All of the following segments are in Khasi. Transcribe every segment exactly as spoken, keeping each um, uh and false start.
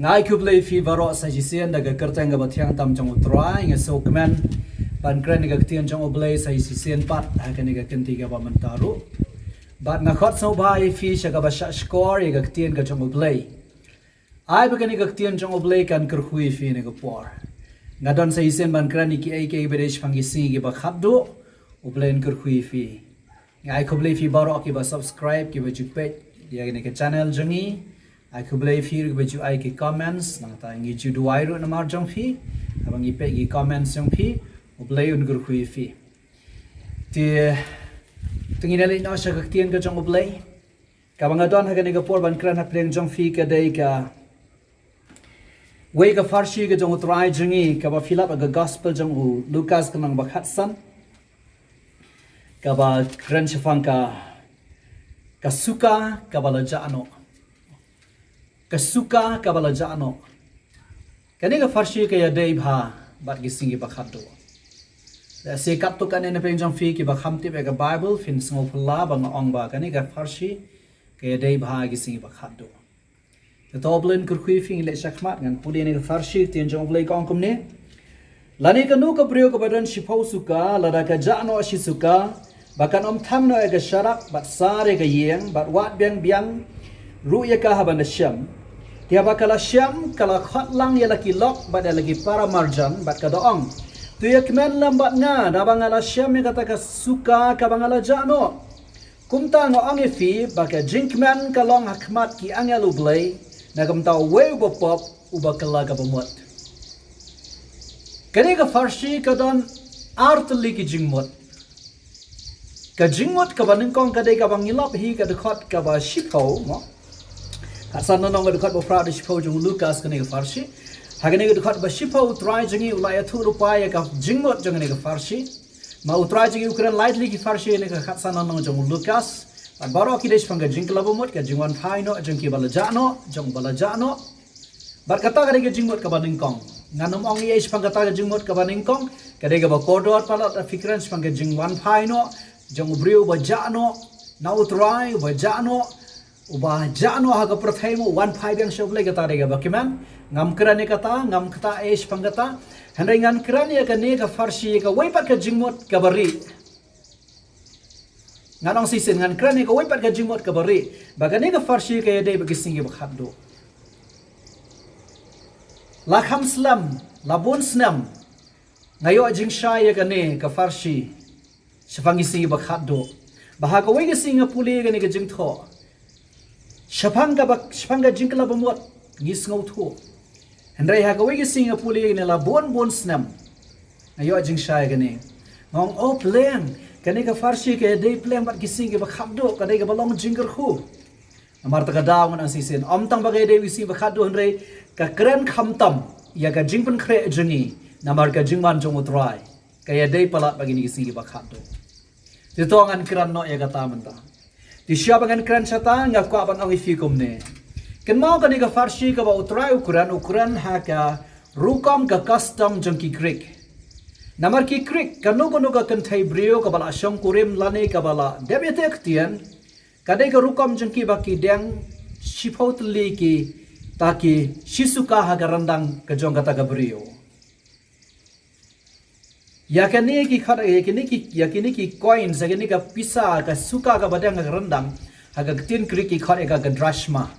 Nga ai khublei phi baroh sa shisien da ka kyrteng kaba thiang tam jong U Trai. Nga sngewkmen ban kren ïa ka ktien jong U Blei sa shisien pat ha kane ka kynti kaba mynta ruh. Bad nga khot sngewbha ïa phi sha kaba shah shkor ïa ka ktien ka jong U Blei. Ai ba kane ka ktien jong U Blei kan kyrkhu ïa phi ha kane ka por. Nga don sa shisien ban kren ïa kiei kiei ba dei shaphang ki sngi kiba khatduh. U Blei un kyrkhu ïa phi. Nga ai khublei phi baroh kiba subscribe, kiba ju peit ïa kane ka channel jong ngi. Ai khublei phi kiba ju ai ki comments, nangta ngi ju duwai ruh namar jong phi. Haba ngi peit ki comments jong phi, U Blei un kyrkhu ïa phi. Te, te ngin ïa leit noh sha ka ktien ka jong U Blei. Kaba nga don ha kane ka por ban kren hapdeng jong phi ka dei ka wei ka pharshi ka jong U Trai jong ngi, kaba phi lap ha ka gospel jong u Lukas ka lynnong ba khatsan. Kaba kren shaphang ka, ka suka kaba la jah noh. Ka suka kaba la jah noh. Kane ka pharshi ka ïadei bha bad ki sngi kiba khatduh. Lehse katto katne na pdeng jong phi kiba kham tip ïa ka Bible, phin sngewphylla ba nga ong ba kane ka pharshi ka ïadei bha ki sngi kiba khatduh. Te to, U Blei un kyrkhu ïa phi, ngin leit shakhmat, ngan pule ïa kane ka pharshi, ktien jong U Blei ka ong kumne. Lane kano ka briew kaba don shiphew suka, lada ka jah noh shi suka, ba kan ym thang noh ïa ka sharak, bad sar ïa ka ïing, bad wad biang biang ruh ïa ka haba na shem. Te haba ka la shem, ka la khot lang ïa la ki lok bad ïa la ki para marjan, bad ka da ong, to ïa kmen lem bad nga, naba nga la shem ïa kata ka suka kaba nga la jah noh. Kumta nga ong ïa phi ba ka jingkmen ka long ha khmat ki angel U Blei na ka bynta uwei uba pop, uba kylla kaba mut. Kane ka pharshi ka don ar tylli ki jingmut. Ka jingmut kaba nyngkong ka dei kaba ngi lap hi, ka dkhot kaba shiphew, mo. Khatsan lynnong, ka dkhot ba phra, da shiphew jong u Lukas kane ka pharshi. Ha kane ka dkhot ba shiphew U Trai jong ngi u la ïathuh lypa ïa ka jingmut jong kane ka pharshi. Ma U Trai jong ngi u kren lai tylli ki pharshi ha kane ka khatsan lynnong jong u Lukas. Bad baroh ki dei shaphang ka jingkylla ba mut, ka jingwan phai noh jong kiba la jah noh, jong uba la jah noh. Bad kata ka dei ka jingmut kaba nyngkong. Ngan ym ong ei shaphang kata ka jingmut kaba nyngkong, ka dei kaba kordor palat, lada phi kren shaphang ka jingwan phai noh jong u briew uba jah noh na U Trai, uba jah noh, uba jah noh ha ka pyrthei, mo, wan phai biang sha U Blei, kata dei kaba kmen. Ngam kren ïa kata, ngam ktah ei shaphang kata. Hynrei ngan kren ïa kane ka pharshi, ïa kawei pat ka jingmut kaba rieh. Ngan ong shisien, ngan kren ïa kawei pat ka jingmut kaba rieh. Ba kane ka pharshi ka ïadei bad ki sngi kiba khatduh. La kham slem, la bun snem nga ïoh jingshai ïa kane ka pharshi shaphang ki sngi kiba khatduh. Ba ha kawei ka sngi nga pule ïa kane ka jingthoh shaphang kaba, shaphang ka jingkylla ba mut, ngi sngewthuh. Hynrei ha kawei ka sngi nga pule ïa kane la bun bun snem nga ïoh jingshai ïa kane. Nga ong, oh pleng, kane ka pharshi ka ïadei pleng bad ki sngi kiba khatduh, ka dei kaba long jingkyrkhu. Namar kata ka daw ngan ong shisien, ym tang ba ka ïadei bad ki sngi kiba khatduh, hynrei ka kren khamtam ïa ka jingpynkhreh jong ngi namar ka jingwan jong U Trai. Ka ïadei palat bad kine ki sngi kiba khatduh. Te to ngan kren noh ïa kata mynta. Te shuwa ba ngan kren shata, nga kwah ban ong ïa phi kumne. Kynmaw, kane ka pharshi kaba U Trai u kren, u kren ha ka rukom, ka custom jong ki Greek. Namar ki Greek, kano kano ka kynthei briew kaba la shongkurim lane kaba la dep ïateh ktien, ka dei ka rukom jong ki ba ki deng shiphew tylli kita ki shi suka ha ka ryndang ka jong kata ka briew. Ïa kine ki khot, ïa kine ki, ïa kine ki coins, ïa kine ka pisa, ka suka kaba deng ha ka ryndang, ha ka ktien Greek ki khot ïa ka, ka drachma.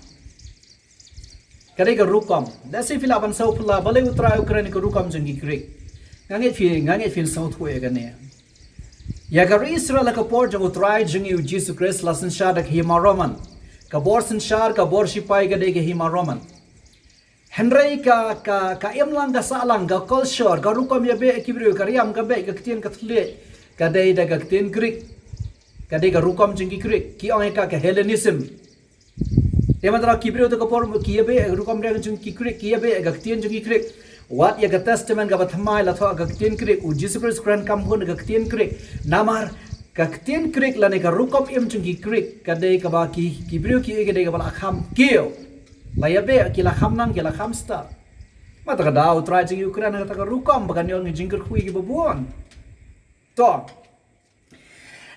Ka dei ka rukom. Lehse phi lah ban sngewphylla balei U Trai u kren ïa ka rukom jong ki Greek. Nga ngeit phi, nga ngeit phin sngewthuh ïa kane. Ïa ka ri Israel ha ka por jong U Trai jong ngi U Jisu Khrist la synshar da ka Hima Roman. Ka bor synshar, ka bor shipai ka dei ka Hima Roman. Hynrei ka, ka, ka imlang ka sahlang, ka culture, ka rukom ïabeh ki briew, ka riam ka beh, ka ktien ka thylliej, ka dei da ka ktien Greek. Ka dei ka rukom jong ki Greek, ki ong ïa ka, ka Hellenism. Te mynta ki briew te ka por ki ïabeh rukom riam jong ki Greek, ki ïabeh ka ktien jong ki Greek. Wat ïa ka Testament kaba thymmai la thoh ka ktien Greek, U Jisu Khrist u kren kam bun ka ktien Greek. Namar ka ktien Greek lane ka rukom im jong ki Greek ka dei kaba ki, ki briew ki, ka dei kaba la kham kiew. La ïabeh, ki la kham nang, ki la kham stad. Mynta ka daw U Trai jong ngi u kren ha kata ka rukom ba kan ïoh ïa ka jingkyrkhu ïa kiba bun. To.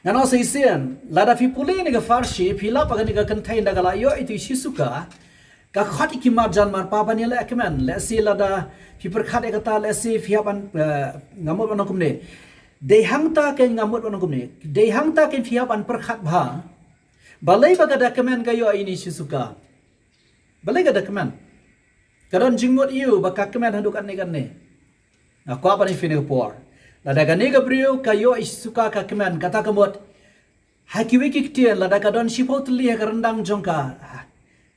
Ngan ong shisien, lada phi pule ïa kane ka pharshi, phi lap ba kane ka kynthei ynda ka la ïoh ïa itu i shi suka, Ka khot ïa ki marjan marpa ban ïaleh kmen, lehse lada phi pyrkhat ïa kata, lehse phi hap ban, eh, nga mut ban ong kumne. Dei hangta kein, nga mut ban ong kumne. Dei hangta kein phi hap ban pyrkhat bha. Balei ba ka da kmen ka ïoh ïa ini shi suka. Balei ka da kmen. Ka don jingmut ïa u ba ka kmen haduh katne katne. Nga kwah ban ïa phi ne ka por. Lada kane ka briew ka ïoh ïa shi suka ka kmen, kata ka mut. Ha kiwei ki ktien, lada ka don shiphew tylli ha ka ryndang jong ka.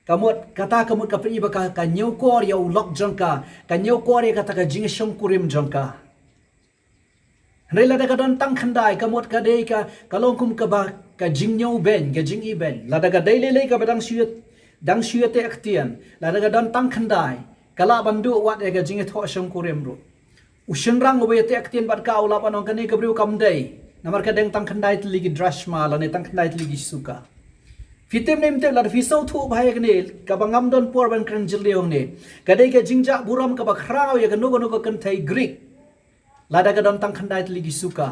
Ka mut, kata ka mut ka pyni ba ka, ka ñiewkor ïa u lok jong ka, ka ñiewkor ïa kata ka jingshongkurim jong ka. Hynrei lada ka don tang khyndai, ka mut ka dei ka, ka long kum kaba, ka jingñiewbeiñ, ka jingibeiñ. Lada ka dei lei lei kaba dang shu ïa, dang shu ïateh ktien. Lada ka don tang khyndai, ka lah ban duh wat ïa ka jingïathoh shongkurim ruh. U shynrang uba ïateh ktien bad ka u lah ban ong kane ka briew kam dei. Namar ka dang tang khyndai tylli ki drachma lane tang khyndai tylli ki suka. Phi tip ne em tip, lada phi sngewthuh bha ïa kane, kaba ngam don por ban kren jylliew hangne. Ka dei ka jingjah burom kaba khraw ïa kano kano ka kynthei Greek. Lada ka don tang khyndai tylli ki suka.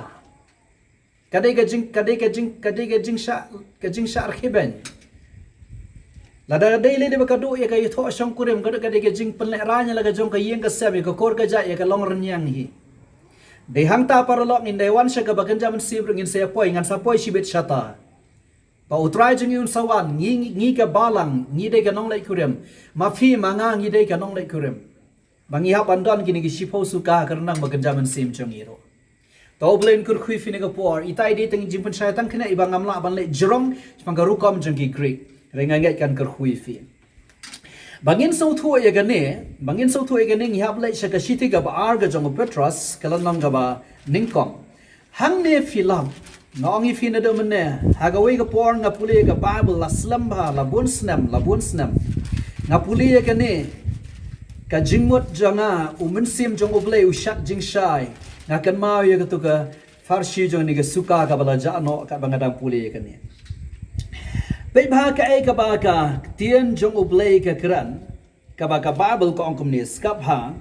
Ka dei ka jing, ka dei ka jing, ka dei ka jingshah, ka jingshah rkhie beiñ. Lada ka dei lei dei ba ka duh ïa ka ïathoh shongkurim, ka duh ka dei ka jingpynlehraiñ ïa la ka jong ka ïing ka sem, ïa ka kur ka jait, ïa ka long rynïeng hi. Dei hangta paralok ngin dei wan sha kaba kynja mynsiem ruh ngin sa ïa poi, ngan sa poi shibit shata. Ba U Trai jong ngi un sa wan, ngi, ngi, ngi ka balang, ngi dei ka nongleit kurim. Ma phi ma nga ngi dei ka nongleit kurim. Ba ngi hap ban don kine ki shiphew suka ha ka ryndang ba kynja mynsiem jong ngi ruh. To U Blei un kyrkhu ïa phi ne ka por, ita i dei tang jingpynshai tang kane iba ngam lah ban leh jrong, shaphang ka rukom jong ki Greek. Hynrei nga ngeit kan kyrkhu ïa phi. Ba ngin sngewthuh ïa kane, ba ngin sngewthuh ïa kane ngi hap leit sha ka shithi kaba ar ka jong u Petros, ka lynnong kaba nyngkong. Hangne Philip, nga ong ïa phi naduh mynne, ha kawei ka por nga pule ïa ka Bible la slem bha, la bun snem, la bun snem. Nga pule ïa kane, ka jingmut jong nga, u mynsiem jong U Blei, u shad jingshai. Nga kynmaw ïa kato ka pharshi jong kane ka suka kaba la jah noh, katba nga dang pule ïa kane. Peit bha kaei kaba ka ktien jong U Blei ka kren, kaba ka Bible ka ong kumne, sngap bha.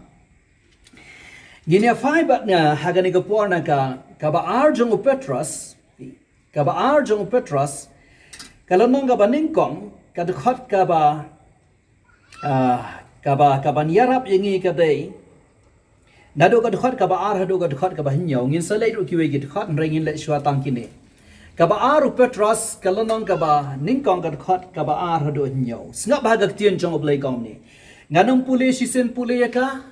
Ngin ïa phai bad nga ha kane ka por na ka, kaba ar jong u Petros, kaba ar jong u Petros, ka lynnong kaba nyngkong, ka dkhot kaba, ah, kaba, kaban ïarap ïa ngi ka dei. Naduh ka dkhot kaba ar haduh ka dkhot kaba hynñiew, ngin sa leit ruh kiwei ki dkhot, hynrei ngin leit shuwa tang kine. Kaba ar u Petros, ka lynnong kaba nyngkong ka dkhot kaba ar haduh hynñiew. Sngap bha ka ktien jong U Blei ka ong kumne. Ngan ym pule shisien pule ïa ka,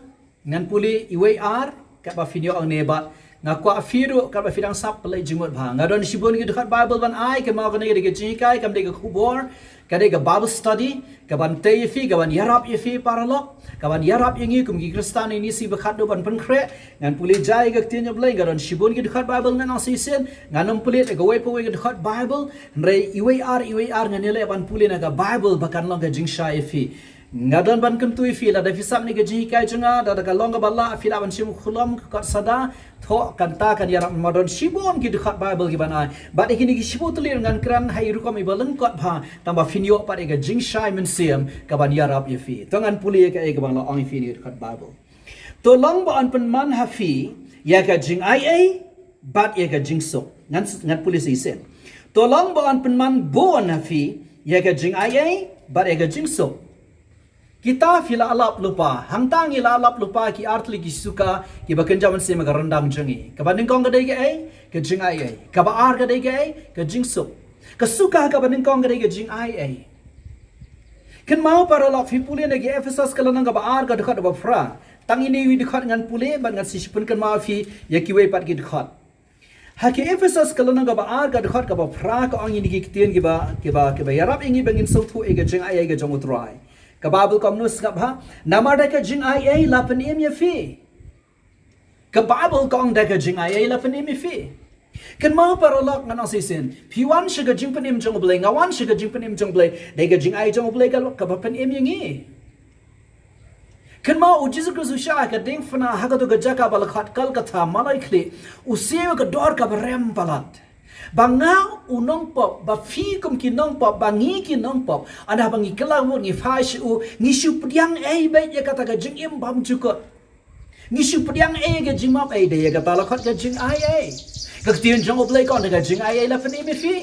ngan pule iwei ar, katba phin ïoh hangne bad nga kwah phi ruh, katba phi dang sap pynleit jingmut bha. Nga don shibun ki dkhot Bible ban ai, kynmaw kane ka dei ka jinghikai, kam dei ka khubor, ka dei ka Bible study, kaban tei ïa phi, kaban ïarap ïa phi paralok, kaban ïarap ïa ngi kum ki Khristan ïa ngi shi ba khatduh ban pynkhreh. Ngan pule jai ka ktien jong U Blei, nga don shibun ki dkhot Bible ngan ong shisien, ngan ym pule ïa kawei pa kawei ka dkhot Bible, hynrei iwei ar, iwei ar ngan ïaleh ban pule na ka Bible ba kan long ka jingshai ïa phi. Nga don ban kyntu ïa phi, lada phi sap ne ka jinghikai jong nga, lada ka long kaba lah, phi lah ban shim khulom ka kot Sada, thoh kata kan ïarap, ma don shibun ki dkhot Bible kiban ai. Bad ïa kine ki shibun tylli ngan kren ha i rukom iba lyngkot bha, tang ba phin ïoh pat ïa ka jingshai mynsiem kaban ïarap ïa phi. To ngan pule ïa kaei kaba la ong ïa phi ne ka dkhot Bible. To long ba yn pynman ha phi ïa ka jingaiei bad ïa ka jingsuk. Ngan, ngan pule shisien. To long ba yn pynman bun ha phi ïa ka jingaiei bad ïa ka jingsuk. Kita phi la lap lypa, hangta ngi la lap lypa ki ar tylli ki suka kiba kynja mynsiem ha ka ryndang jong ngi. Kaba nyngkong ka dei kaei? Ka jingaiei. Kaba ar ka dei kaei? Ka jingsuk. Ka suka kaba nyngkong ka dei ka jingaiei. Kynmaw paralok, phi pule na ki Ephesos ka lynnong kaba ar ka dkhot kaba phra. Tang ine iwei i dkhot ngan pule bad ngan sa shu pynkynmaw ïa phi ïa kiwei pat ki dkhot. Ha ki Ephesos ka lynnong kaba ar ka dkhot kaba phra ka ong ïa ngi ki ktien kiba, kiba, kiba ïarap ïa ngi ba ngin sngewthuh ïa ka jingaiei ka jong U Trai. Ka Bible ka ong kumno, sngap bha. Namar da ka jingaiei la pynim ïa phi. Ka Bible ka ong da ka jingaiei la pynim ïa phi. Kynmaw paralok, ngan ong shisien. Phi wan sha ka jingpynim jong U Blei, nga wan sha ka jingpynim jong U Blei. Da ka jingaiei jong U Blei ka, kaba pynim ïa ngi. Kynmaw, U Jisu Khrist u shah ha ka diengphna ha kato ka jaka ba la khot Golgotha, Maloikhlieh. U siew ka dor kaba rem palat. Ba nga u nongpop, ba phi kum ki nongpop, ba ngi ki nongpop, ynda ba ngi kylla mut ngi phai sha u, ngi shu pdiang ei beit ïa kata ka jingim bymjukut. Ngi shu pdiang ei ka jingmap ei da ïa kata la khot ka jingaiei. Ka ktien jong U Blei ka ong da ka jingaiei la pynim ïa phi.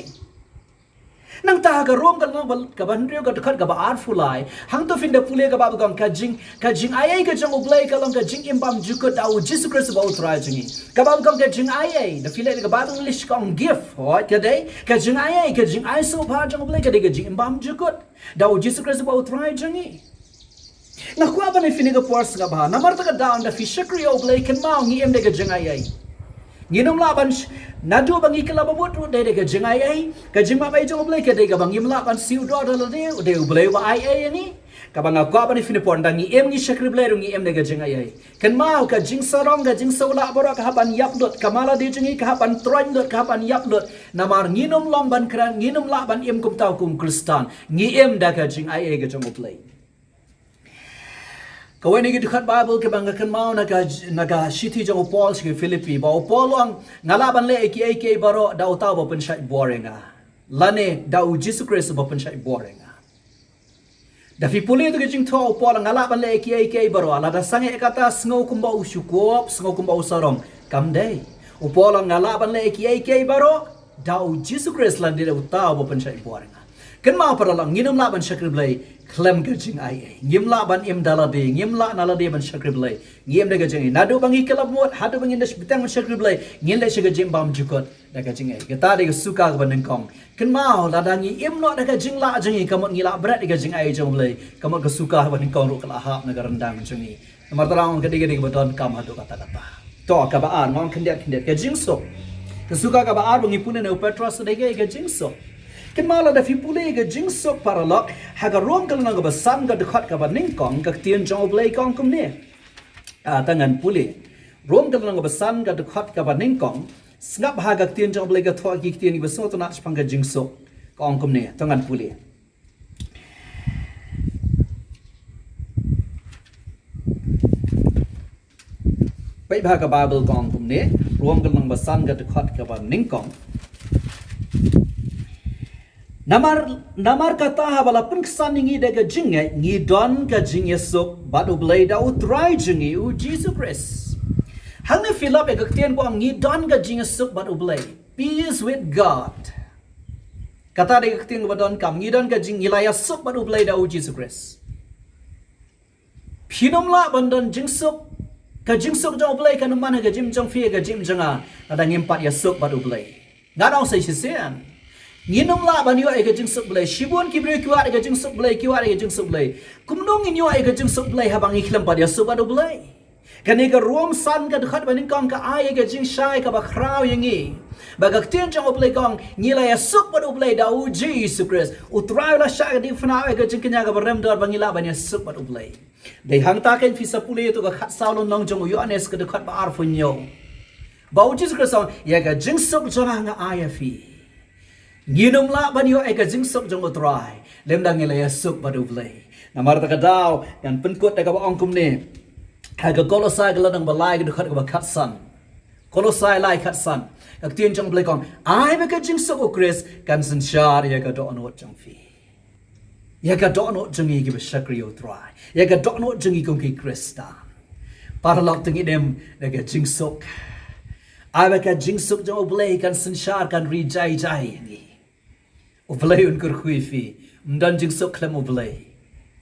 Nangta ha ka Rom ka lynnong kaba hynriew ka dkhot kaba arphew lai, hangto phin da pule ka Baibl kong ka jing, ka jingai ei ka jong U Blei ka long ka jingim bymjukut da U Jisu Khrist uba U Trai jong ngi. Ka Baibl kong ka jingai ei, da phi leh ka Baibl English kong gift, hooid ka dei, ka jingai ei, ka jingai sngewbha jong U Blei ka dei ka jingim bymjukut da U Jisu Khrist uba U Trai jong ngi. Nga kwah ban ïa phi ha kane ka por sngap bha. Namar kata ka daw ynda phi shakri ïa U Blei kynmaw ngi im da ka jingai ei. Ngin ym lah ban sh-, naduh ba ngi kylla ba mut ruh dei da ka jingai ei. Ka jingmap ei jong U Blei ka dei kaba ngim lah ban siew doh da lade, u dei U Blei uba ai ei ïa ngi. Kaba nga kwah ban ïa phi ha kane ka por ynda ngi im ngi shakri Blei ruh ngi im da ka jingai ei. Kynmaw ka jingsarong ka jingsawlah baroh ka hap ban ïap lut, ka malade jong ngi ka hap ban troiñ lut, ka hap ban ïap lut. Namar ngin ym long ban kren, ngin ym lah ban im kumta kum Khristan. Ngi im da ka jingai ei ka jong U Blei. Kawei na ki dkhot Baibl kaba nga kynmaw na ka, na ka shithi jong u Paul sha ki Philippi, ba u Paul u ong, nga lah ban leh ïa kiei kiei baroh da uta uba pynshait bor ïa nga, lane da U Jisu Khrist uba pynshait bor ïa nga. Da phi pule ïa ka jingthoh u Paul, nga lah ban leh ïa kiei kiei baroh, lada sangeh kata sngew kumba u shu kup, sngew kumba u sarong. Kam dei. U Paul u ong nga lah ban leh ïa kiei kiei baroh da U Jisu Khrist lane da uta uba pynshait bor ïa nga. Kynmaw paralok, ngin ym lah ban shakri Blei khlem ka jingai ei. Ngim lah ban im da lade, ngim lah na lade ban shakri Blei. Ngi im da ka jingai ei. Naduh ba ngi kylla ba mut haduh ba ngin da bteng ban shakri Blei, ngin leh sha ka jingim bymjukut da ka jingai ei. Kata dei ka suka kaba nyngkong. Kynmaw lada ngi im noh da ka jinglah jong ngi, ka mut ngi lah bret ïa ka jingai jong U Blei, ka mut ka suka kaba nyngkong ruh ka la hap na ka ryndang jong ngi. Namar kata nga ong ka dei ka dei kaba donkam haduh katta katta. To kaba ar, nga ong khyndiat khyndiat, ka jingsuk. Ka suka kaba ar ba ngi pule na u Petros ka dei ka, ka jingsuk. Kynmaw lada phi pule ka jingsuk paralok ha ka Rom ka lynnong kaba san ka dkhot kaba nyngkong, ka ktien jong U Blei ka ong kumne. Ah, tang ngan pule. Rom ka lynnong kaba san ka dkhot kaba nyngkong, sngap ha ka ktien jong U Blei ka thoh ki ktien kiba sngewtynnat shaphang ka jingsuk. Ka ong kumne, tang ngan pule. Peit bha ka Baibl ka ong kumne, Rom ka lynnong ba san ka dkhot kaba nyngkong. Namar, namar kata haba la pynksan ïa ngi da ka jingngeit, ngi don ka jingïasuk bad U Blei da U Trai jong ngi U Jisu Khrist. Hangne phi lap ïa ka ktien ba ong ngi don ka jingïasuk bad U Blei. Peace with God. Kata dei ka ktien kaba donkam, ngi don ka jing, ngi la ïasuk bad U Blei da U Jisu Khrist. Phin ym lah ban don jingsuk. Ka jingsuk jong U Blei kan ym man ha ka jingim jong phi, ka jingim jong nga, lada ngim pat ïasuk bad U Blei. Nga ong sa shisien, ngin ym lah ban ïoh ïa ka jingsuk Blei. Shibun ki briew ki wad ïa ka jingsuk Blei, ki wad ïa ka jingsuk Blei. Kumno ngin ïoh ïa ka jingsuk Blei haba ngi khlem pat ïasuk bad U Blei? Kane ka Rom san ka dkhot ba nyngkong ka ai ïa ka jingshai kaba khraw ïa ngi. Ba ka ktien jong U Blei ka ong ngi la ïasuk bad U Blei da U Jisu Khrist. U Trai u la shah ka diengphna, ïa ka jingkñia kaba rem dor ba ngi lah ban ïasuk bad U Blei. Dei hangta kein phi sa pule ïa tu ka khatsaw lynnong jong u Ïoannis ka dkhot ba arphew hynñiew. Ba U Jisu Khrist u ong, ïa ka jingsuk jong nga nga ai ïa phi. Ngin ym lah ban ïoh ïa ka jingsuk jong U Trai lymda ngi la ïasuk bad U Blei. Namar kata ka daw ngan pynkut da kaba ong kumne. Ha ka Kolosai ka lynnong ba lai ka dkhot kaba khatsan. Kolosai lai khatsan. Ka ktien jong U Blei ka ong, ai ba ka jingsuk U Khrist kan synshar ïa ka dohnud jong phi. Ïa ka dohnud jong ngi kiba shakri ïa U Trai. Ïa ka dohnud jong ngi kum ki Khristan. Paralok, to ngin im da ka jingsuk. Ai ba ka jingsuk jong U Blei kan synshar, kan ri jai jai ïa ngi. U Blei un kyrkhu ïa phi. Ym don jingsuk khlem U Blei.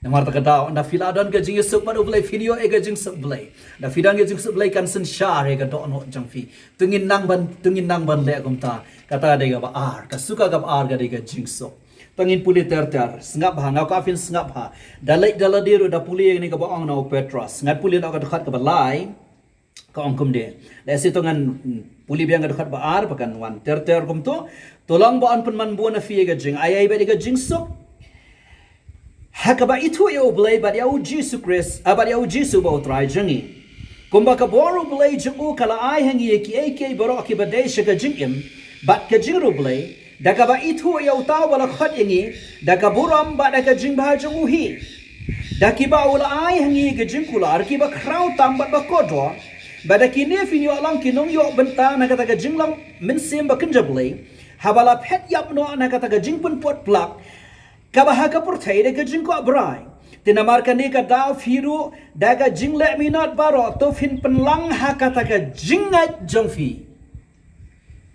Namar kata ka daw ynda phi la don ka jingïasuk bad U Blei, phin ïoh ïa ka jingsuk Blei. Ynda phi don ka jingsuk Blei kan synshar ïa ka dohnud jong phi. To ngin nang ban, to ngin nang ban leh kumta. Kata ka dei kaba ar. Ka suka kaba ar ka dei ka jingsuk. To ngin pule ter ter. Sngap bha, nga kwah phin sngap bha. Da leit da lade ruh da pule ïa kane kaba ong na u Petros. Ngan pule na ka dkhot kaba lai. Ka ong kumne. Lehse to ngan, mm, pule biang ka dkhot ba ar ba kan wan ter ter kumto. To long ba yn pynman bun ïa phi ïa ka jingai ei bad ïa ka jingsuk. Ha kaba ithuh ïa U Blei bad ïa U Jisu Khrist, ah, bad ïa U Jisu ba U Trai jong ngi. Kumba ka bor U Blei jong u ka la ai ha ngi ïa kiei kiei baroh kiba dei sha ka jingim bad ka jingriewblei, da kaba ithuh ïa uta uba la khot ïa ngi da ka burom bad da ka jingbha jong u hi. Da kiba u la ai ha ngi ïa ka jingkular kiba khraw tam bad ba kordor, bad da kine phin ïoh long ki nongïoh bynta na kata ka jinglong mynsiem ba kynja Blei, haba la phet ïap noh na kata ka jingpynput phlak kaba ha ka pyrthei da ka jingkwah brai. Te namar kane ka daw phi ruh da ka jingleh minot baroh to phin pynlang ha kata ka jingngeit jong phi.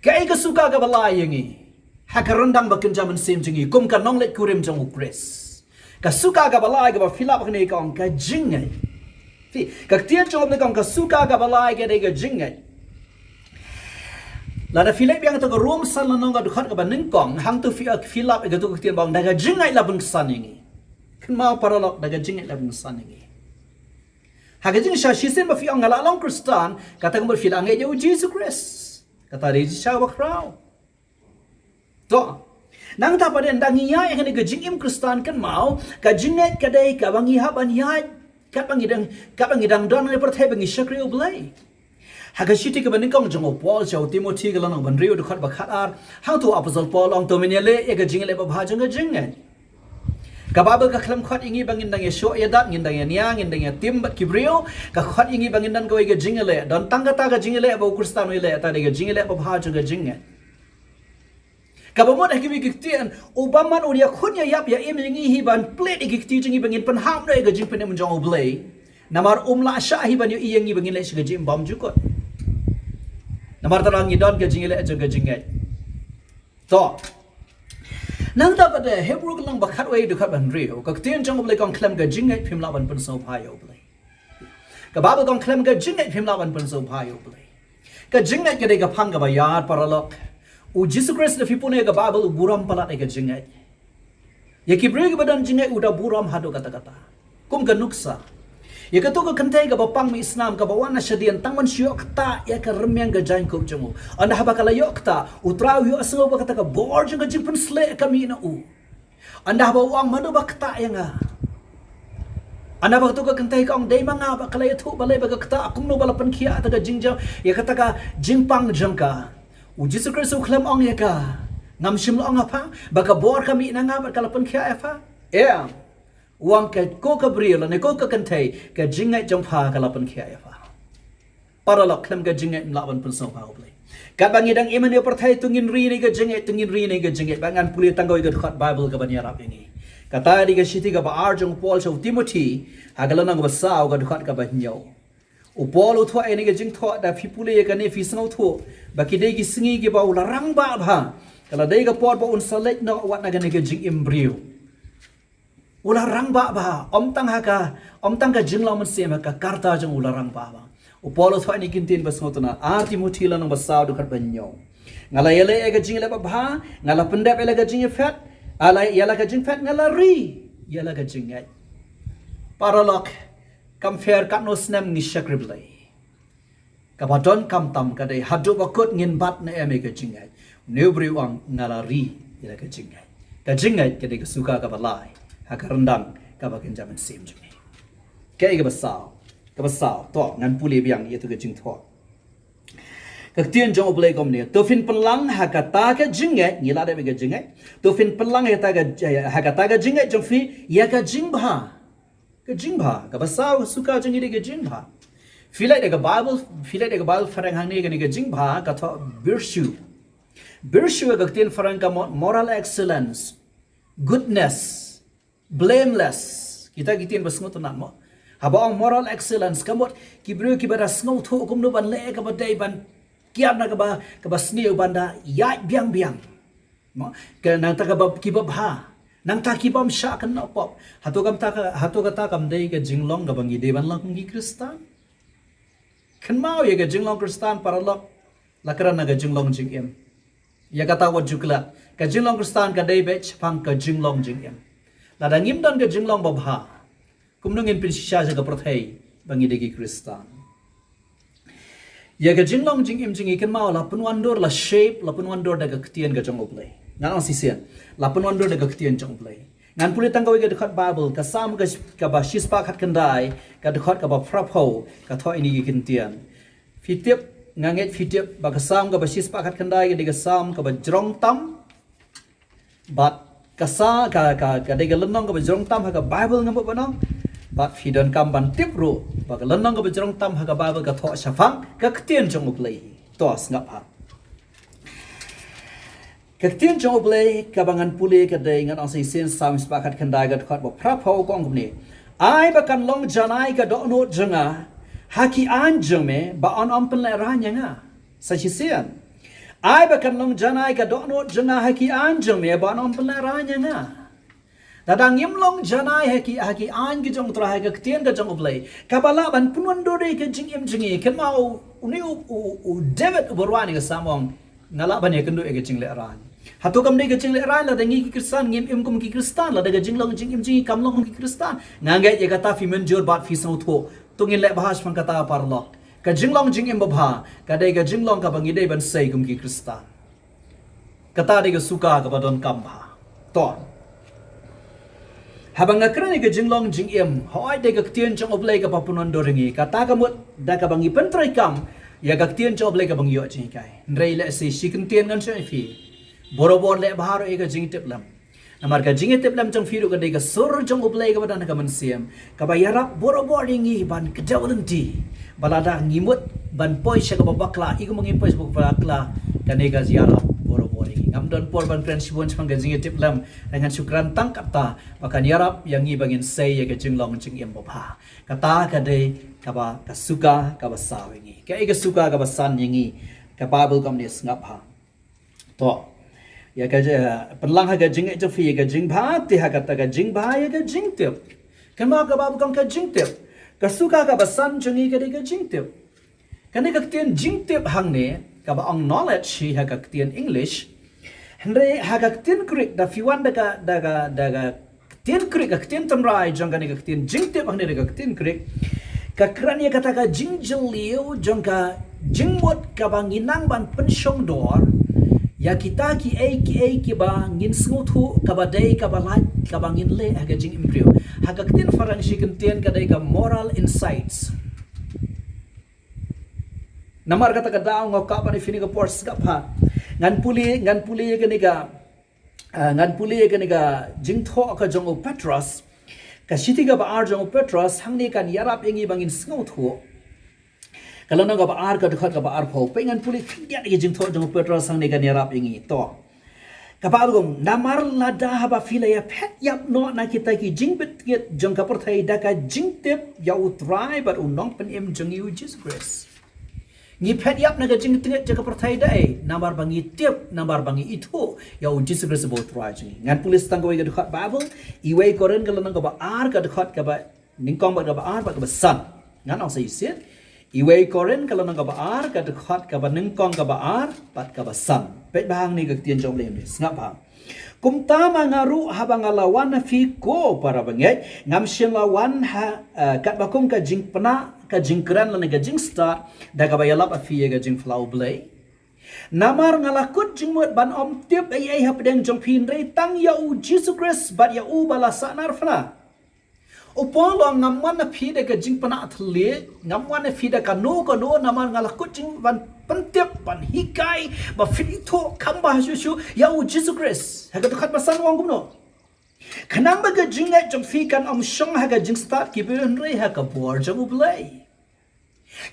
Kaei ka suka kaba lai ïa ngi? Ha ka ryndang ba kynja mynsiem jong ngi kum ka nongleit kurim jong u Khrist. Ka suka kaba lai kaba phi lap hangne ka ong ka jingngeit. Phi, ka ktien jong U Blei ka ong ka suka kaba lai ka dei ka jingngeit. Lada phi leit biang ïa kato ka Rom san lynnong ka dkhot kaba nyngkong, hangto phi, phi lap ïa kato ka ktien ba ong da ka jingngeit la pynksan ïa ngi. Kynmaw paralok, da ka jingngeit la pynksan ïa ngi. Ha ka jingshisha shisien ba phi ong nga la long Khristan, kata ka mut phi la ngeit ïa u Jisu Khrist. Kata dei jingshisha ba khraw. To. Nangta pat ynda ngi ïaid ha kane ka jingim Khristan, kynmaw ka jingngeit ka dei kaba ngi hap ban ïaid katba ngi dang, katba ngi dang don ha kane ka pyrthei ba ngi shakri U Blei. Ha ka shithi kaba nyngkong jong u Paul sha u Timothi ka lynnong ba hynriew dkhot ba khatar, hangto u apostol Paul u ong to men ïaleh ïa ka jingïaleh babha jong ka jingngeit. Ka Baibl ka khlem khot ïa ngi ba ngin dang ïashoh ïadat, ngin dang ïania, ngin dang ïatim bad ki briew, ka khot ïa ngi ba ngin don kawei ka jingïaleh. Don tang kata ka jingïaleh ba u Khristan u ïaleh, kata dei ka jingïaleh babha jong ka jingngeit. Kaba mut ha kiwei ki ktien, u bymman un ïakhun ïaïap ïa im ïa ngi hi ban plie ïa ki kti jong ngi ba ngin pynhap noh ïa ka jingpynim jong U Blei. Namar um lah shah hi ban ïohi ïa ngi ba ngin leit sha ka jingim bymjukut. Namar tang ngi don ka jingïaleh jong ka jingngeit. To. Nangta pat ha Hebru ka lynnong ba khatwei dkhot ba hynriew, ka ktien jong U Blei ka ong khlem ka jingngeit phim lah ban pynsngewbha ïa U Blei. Ka Baibl ka ong khlem ka jingngeit phim lah ban pynsngewbha ïa U Blei. Ka jingngeit ka dei ka phang kaba ïar paralok. U Jisu Khrist, da phi pule ka Baibl, u burom palat ïa ka jingngeit. Ïa ki briew kiba don jingngeit u da burom haduh katta katta. Kum ka nuksa. Ïa kato ka kynthei kaba pang mih snam kaba wan na shadien tang ban shu ïoh ktah ïa ka rmiang ka jaiñkup jong u. Ynda haba ka la ïoh ktah, U Trai u ïohsngew ba kata ka bor jong ka jingpynshlur ka mih na u. Ynda haba u ong mano ba ktah ïa nga. Ynda ba kato ka kynthei ka ong dei ma nga ba ka la ïathuh balei ba ka ktah, kumno ba la pynkhiah kata ka jingjia ïa kata ka jingpang jong ka. U Jisu Khrist u khlem ong ïa ka, ngam shym la ong ha pha ba ka bor ka mih na nga bad ka la pynkhiah ïa pha. Em. U ong ka ko ka briew lane ko ka kynthei, ka jingngeit jong pha ka la pynkhiah ïa pha. Paralok, khlem ka jingngeit phim lah ban pynsngewbha ïa U Blei. Katba ngi dang im ha kane ka pyrthei to ngin ri ïa ka jingngeit, to ngin ri ïa ka jingngeit. Ba ngan pule tang kawei ka dkhot Baibl kaban ïarap ïa ngi. Kata dei ka shithi kaba ar jong u Paul sha u Timothi, ha ka lynnong kaba saw ka dkhot kaba hynñiew. U Paul u thoh ïa kane ka jingthoh, da phi pule ïa kane phi sngewthuh ba ki dei ki sngi kiba u la rangbah bha. Ka la dei ka por ba un sa leit noh wat na kane ka jingim briew. U la rangbah bha, ym tang ha ka, ym tang ka jinglong mynsiem, ha ka karta jong u la rangbah bha. U Paul u thoh ïa kine ki ktien ba sngewtynnat, ar Timothi lynnong ba saw dkhot ba hynñiew. Nga la ïaleh ïa ka jingïaleh babha, nga la pyndep ïa la ka jingïaphet, ïa la, ïa la ka jingphet, nga la ri ïa la ka jingngeit. Paralok, kam pher katno snem ngi shakri Blei. Kaba donkam tam ka dei haduh ba kut ngin bat ne em ïa ka jingngeit. Une u briew u ong nga la ri ïa la ka jingngeit. Ka jingngeit ka dei ka suka kaba lai ha ka ryndang kaba kynja mynsiem jong ngi. Kaei kaba saw, kaba saw, to ngan pule biang ïa kato ka jingthoh. Ka ktien jong U Blei kumne, to phin pynlang ha kata ka jingngeit, ngi la dep ïa ka jingngeit. To phin pynlang ha kata ka, ha kata ka jingngeit jong phi ïa ka jingbha. Ka jingbha, kaba saw ka suka jong ngi dei ka jingbha. Phi leit da ka Baibl, phi leit da ka Baibl phareng hangne kane ka jingbha ka thoh virtue. Virtue ka ktien phareng ka mut moral excellence, goodness, blameless. Kita ki ktien ba sngewtynnat mo. Haba ong moral excellence ka mut ki briew kiba da sngewthuh kumno ban leh kaba dei ban kiar na kaba, kaba sniew ban da ïaid biang biang. Mo, ka nangta kaba kiba bha. Nangta kibym shah kynnoh pop. Hato kata ka, hato kata kam dei ka jinglong kaba ngi dei ban long kum ki Khristan. Kynmaw ïa ka jinglong Khristan paralok. La kren na ka jinglong jingim. Ïa kata wat ju klet. Ka jinglong Khristan ka dei beit shaphang ka jinglong jingim. Lada ngim don ka jinglong babha. Kumno ngin pynshisha sha ka pyrthei ba ngi dei ki Khristan. Ïa ka jinglong jingim jong ngi kynmaw la pynwandur, la shape, la pynwandur da ka ktien ka jong U Blei. Ngan ong shisien, la pynwandur da ka ktien jong U Blei. Ngan pule tang kawei ka dkhot Baibl, ka Salm ka, kaba shispah khatkhyndai, ka dkhot kaba phraphew, ka thoh ïa kine ki ktien. Phi tip, nga ngeit phi tip ba ka Salm kaba shispah khatkhyndai ka dei ka Salm kaba jrong tam. Bad ka sa, ka, ka, ka dei ka lynnong kaba jrong tam ha ka Baibl nga mut ban ong. Bad phi donkam ban tip ruh ba ka lynnong kaba jrong tam ha ka Baibl ka thoh shaphang ka ktien jong U Blei. To sngap ha. Ka ktien jong U Blei kaba ngan pule ka dei, ngan ong shisien, Salm shispah khatkhyndai ka dkhot ba phraphew, ka ong kumne. Ai ba kan long janai ka dohnud jong nga ha ki aiñ jong me, ba un ym pynlehraiñ ïa nga. Sa shisien. Ai ba kan long janai ka dohnud jong nga ha ki aiñ jong me, ba un ym pynlehraiñ ïa nga. Lada ngim long janai ha ki, ha ki aiñ ki jong U Trai, ha ka ktien ka jong U Blei, kaba lah ban pynwandur ïa ka jingim jong ngi. Kynmaw une u, u, u David uba rwai ïa ka Salm u ong, nga lah ban ïakynduh ïa ka jinglehraiñ. Hato kam dei ka jinglehraiñ lada ngi ki Khristan ngim im kum ki Khristan, lada ka jinglong jingim jong ngi kam long kum ki Khristan? Nga ngeit ïa kata phi mynjur bad phi sngewthuh. To ngin leh bha shaphang kata paralok. Ka jinglong jingim babha ka dei ka jinglong kaba ngi dei ban sei kum ki Khristan. Kata dei ka suka kaba donkam bha. To, haba nga kren ïa ka jinglong jingim, hooid, dei ka ktien jong U Blei kaba pynwandur ïa ngi. Kata ka mut da kaba ngi pyntreikam ïa ka ktien jong U Blei kaba ngi ïoh jinghikai. Hynrei lehse shi kyntien ngan shu ong ïa phi, borabor leh bha ruh ïa ka jingtiplem. Namar ka jingïatiplem jong phi ruh ka dei ka sur jong U Blei kaba don ha ka mynsiem, kaba ïarap borabor ïa ngi ban kdew lynti, ba lada ngi mut ban poi sha kaba bakla, ïa kaba ngi poi sha kaba bakla, kane ka ïarap borabor ïa ngi. Ngam don por ban kren shibun shaphang ka jingïatiplem, hynrei ngan shu kren tang kata, ba kan ïarap ïa ngi ba ngin sei ïa ka jinglong jingim babha. Kata ka dei kaba, ka suka kaba saw ïa ngi. Kaei ka suka kaba san ïa ngi? Ka Baibl kam ne, sngap bha. To, ïa ka, eh, pynlang ha ka jingngeit jong phi ïa ka jingbha, te ha kata ka jingbha ïa ka jingtip. Kynmaw ka Baibl ka ong ka jingtip. Ka suka kaba san jong ngi ka dei ka jingtip. Kane ka ktien jingtip hangne, kaba ong knowledge hi ha ka ktien English. Hynrei ha ka ktien Greek, da phi wan da ka, da ka, da ka ktien Greek, ka ktien tynrai jong kane ka ktien jingtip hangne da ka ktien Greek, ka kren ïa kata ka jingjylliew jong ka jingmut kaba ngi nang ban pynshongdor ïa kita kiei kiei kiba ngin sngewthuh, kaba dei kaba lait, kaba ngin leh ha ka jingim briew. Ha ka ktien Phareng shi kyntien ka dei ka moral insights. Namar kata ka daw nga kwah ban ïa phi kane ka por, sngap bha. Ngan pule, ngan pule ïa kane ka, ah, ngan pule ïa kane ka jingthoh ka jong u Petros. Ka shithi kaba ar jong u Petros, hangne kan ïarap ïa ngi ba ngin sngewthuh. Ka lynnong kaba ar, ka dkhot kaba arphew. Peit, ngan pule khyndiat ïa ka jingthoh jong u Petros hangne, kan ïarap ïa ngi. To, kaba ong, namar lada haba phi la ïa phet ïap noh na kita ki jingbit tngit jong ka pyrthei da ka jingtip ïa U Trai bad U Nongpynim jong ngi U Jisu Khrist. Ngi phet ïap na ka jingtngit jong ka pyrthei da ei? Namar ba ngi tip, namar ba ngi ithuh ïa U Jisu Khrist uba U Trai jong ngi. Ngan pule sa tang kawei ka dkhot Baibl, Iwei Korinth ka lynnong kaba ar, ka dkhot kaba nyngkong bad kaba ar bad kaba san. Ngan ong sa shisien. Iwei Korinth ka lynnong kaba ar, ka dkhot kaba nyngkong, kaba ar bad kaba san. Peit bha hangne ka ktien jong U Blei, sngap bha. Kumta ma nga ruh, haba nga la wan ha phi, ko para bangeit, ngam shym la wan ha, eh, katba kum ka jingpynah, ka jingkren lane ka jingstad da kaba ïalap ha phi ïa ka jingphylla U Blei. Namar nga la kut jingmut ban ym tip ei ei hapdeng jong phi, hynrei tang ïa U Jisu Khrist bad ïa u ba la sahnarphna. U Paul u ong, ngam wan ha phi da ka jingpynah thylliej, ngam wan ha phi da kano kano, namar nga la kut jingmut ban pyntip, ban hikai ba phin ithuh kham bha shuh shuh ïa U Jisu Khrist. Ha ka dkhot ba san u ong kumno? Khnang ba ka jingngeit jong phi kan ym shong ha ka jingstad ki briew, hynrei ha ka bor jong U Blei.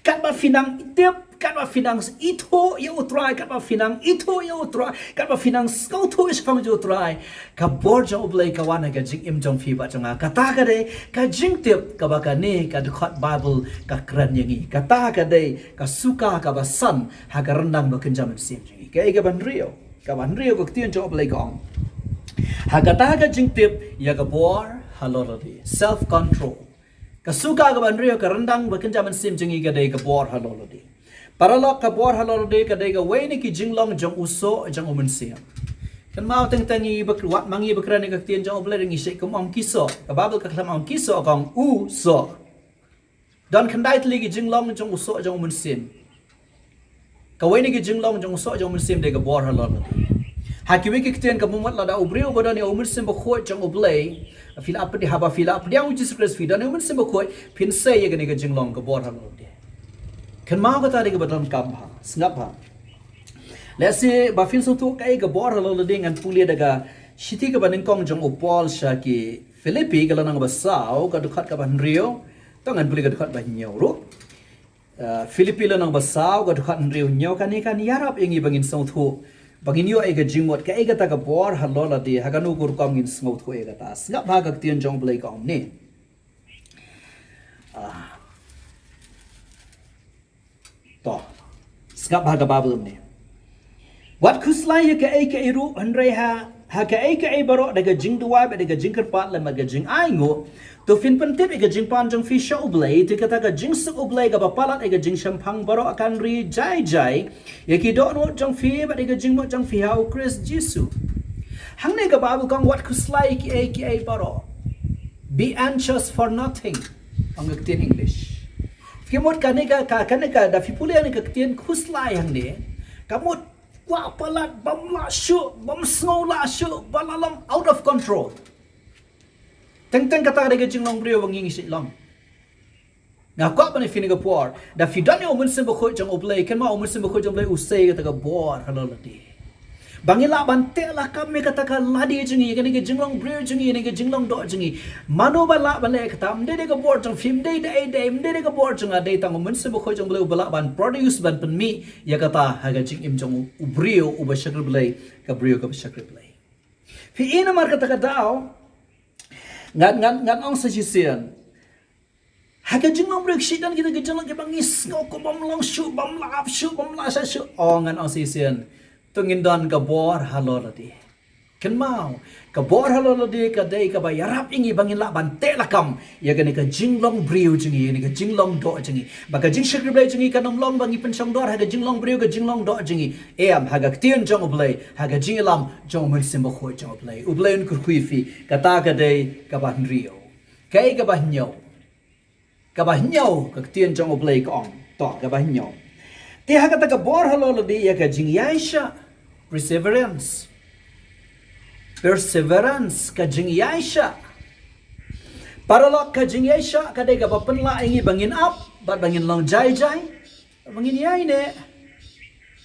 Katba phi nang tip, katba phi nang ithuh ïa U Trai, katba phi nang ithuh ïa U Trai, katba phi nang sngewthuh shaphang jong U Trai, ka bor jong U Blei ka wan ha ka jingim jong phi bad jong nga. Kata ka dei ka jingtip kaba kane ka dkhot Baibl ka kren ïa ngi. Kata ka dei ka suka kaba san ha ka ryndang ba kynja mynsiem jong ngi. Kaei kaba hynriew? Kaba hynriew, ka ktien jong U Blei ka ong, ha kata ka jingtip ïa ka bor halor lade. Self control. Ka suka kaba hynriew, ka ryndang ba kynja mynsiem jong ngi, ka dei ka bor halor lade. Paralok, ka bor halor lade ka dei kawei na ki jinglong jong u soh jong u mynsiem. Kynmaw, teng teng ngi ba, wat ma ngi ba kren ïa ka ktien jong U Blei, ngi shait kum ong ki soh. Ka Baibl ka khlem ong ki soh, ka ong u soh. Don khyndai tylli ki jinglong jong u soh jong u mynsiem. Kawei na ki jinglong jong u soh jong u mynsiem dei ka bor halor lade. Ha kiwei ki ktien ka mut lada u briew ba don ïa u Mynsiem Bakhuid jong U Blei, phi la pdiang, haba phi la pdiang U Jisu Khrist, phi don ïa u Mynsiem Bakhuid, phin sei ïa kane ka jinglong ka bor halor lade. Kynmaw, kata dei kaba donkam bha. Sngap bha. Lehse ba phin sngewthuh kaei ka bor halor lade, ngan pule da ka shithi kaba nyngkong jong u Paul sha ki Philippi, ka lynnong ba saw, ka dkhot kaba hynriew. To ngan pule ka dkhot ba hynñiew ruh. Uh, Philippi lynnong ba saw, ka dkhot hynriew, hynñiew, kane kan ïarap ïa ngi ba ngin sngewthuh, ba ngin ïoh ïa ka jingmut kaei kata ka bor halor lade, ha kano ka rukom ngin sngewthuh ïa kata. Sngap bha, ka ktien jong U Blei ka ong kumne. Ah. To, sngap bha, ka Baibl kumne. Wat khuslai ïa kaei kaei ruh, hynrei ha, ha kaei kaei baroh da ka jingduwai bad da ka jingkyrpad lem bad ka jingainguh, to phin pyntip ïa ka jingpan jong phi sha U Blei, te kata ka jingsuk U Blei kaba palat ïa ka jingshemphang baroh kan ri jai jai ïa ki dohnud jong phi bad ïa ka jingmut jong phi ha U Khrist Jisu. Hangne ka Baibl ka ong wat khuslai ïa kiei kiei baroh. Be anxious for nothing, ong ka ktien English. Phi mut kane ka, ka, kane ka, da phi pule ïa kane ka ktien khuslai hangne, ka mut kwah palat, bym lah shuh, bym sngew lah shuh, ba la long out of control. Teng teng kata ka dei ka jinglong briew ba ngi ngi shu long. Nga kwah ban ïa phi ha kane ka por, da phi don ïa U Mynsiem Bakhuid jong U Blei, kynmaw U Mynsiem Bakhuid jong U Blei u sei ïa kata ka bor halor lade. Ba ngin lah ban teh lakam ïa kata ka lade jong ngi, ïa kane ka jinglong briew jong ngi, ïa kane ka jinglong doh jong ngi. Mano ba lah ban leh ïa kata? Ym dei da ka bor jong phi, ym dei da ei da ei, ym dei da ka bor jong nga, dei tang U Mynsiem Bakhuid jong U Blei uba lah ban produce, ban pynmih ïa kata ha ka jingim jong u briew uba shakri Blei, ka briew kaba shakri Blei. Phi i namar kata ka daw, ngan, ngan, ngan ong sa shisien. Ha ka jinglong briew ki shu don kita ki jinglong kiba ngi sngew kum bym long shuh, bym lah ap shuh, bym lah shah shuh. Oh, ngan ong sa shisien. To ngin don ka bor halor lade. Kynmaw, ka bor halor lade ka dei kaba ïarap ïa ngi ba ngin lah ban teh lakam ïa kane ka jinglong briew jong ngi, ïa kane ka jinglong doh jong ngi. Ba ka jingshakri Blei jong ngi kan ym long ba ngi pynshong dor ha ka jinglong briew, ka jinglong doh jong ngi. Em, ha ka ktien jong U Blei, ha ka jingïalam jong U Mynsiem Bakhuid jong U Blei. U Blei un kyrkhu ïa phi, kata ka dei kaba hynriew. Kaei kaba hynñiew? Kaba hynñiew, ka ktien jong U Blei ka ong. To, kaba hynñiew. Te ha kata ka bor halor lade ïa ka jingïaishah. Perseverance. Perseverance, ka jingïaishah. Paralok, ka jingïaishah ka dei kaba pynlah ïa ngi ba ngin ap bad ba ngin long jai jai. Ba ngin ïaineh.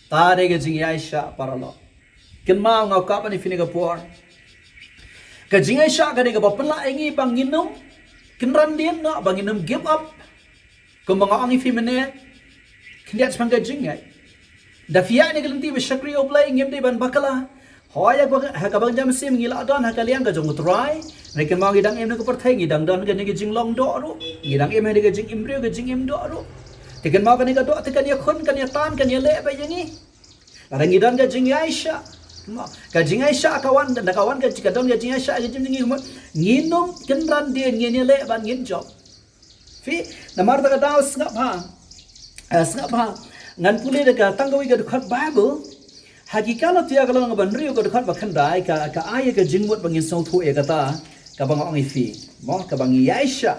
Ta dei ka jingïaishah paralok. Kynmaw nga kwah ban ïa phi ha kane ka por. Ka jingïaishah ka dei kaba pynlah ïa ngi ba ngin ym kynran dien noh, ba ngin ym give up. Kumba nga ong ïa phi mynne, khyndiat shaphang ka jingngeit. Da phi ïaineh ha ka lynti ba shakri U Blei, ngim dei ban bakla. Hooid, ha kaba, ha kaba ngi jam mynsiem ngi la don ha ka liang ka jong U Trai. Hynrei kynmaw ngi dang im ha ka pyrthei, ngi dang don ha kane ka jinglong doh ruh. Ngi dang im ha kane ka jingim briew, ka jingim doh ruh. Te kynmaw kane ka doh te kan ïakhun, kan ïatan, kan ïaleh beit ïa ngi. Lada ngi don ka jingïaishah. Kynmaw, ka jingïaishah ka wan, da ka wan ka, ka don ka jingïaishah ka jingim jong ngi, ngin ym kynran dien, ngin ïaleh bad ngin jop. Phi, namar kata ka daw sngap bha. Eh, sngap bha. Ngan pule da ka tang kawei ka dkhot Baibl. Ha ki Galatia ka lynnong ba hynriew ka dkhot ba khyndai ka, ka ai ïa ka jingmut ba ngin sngewthuh ïa kata kaba nga ong ïa phi. Mo, kaba ngi ïaishah.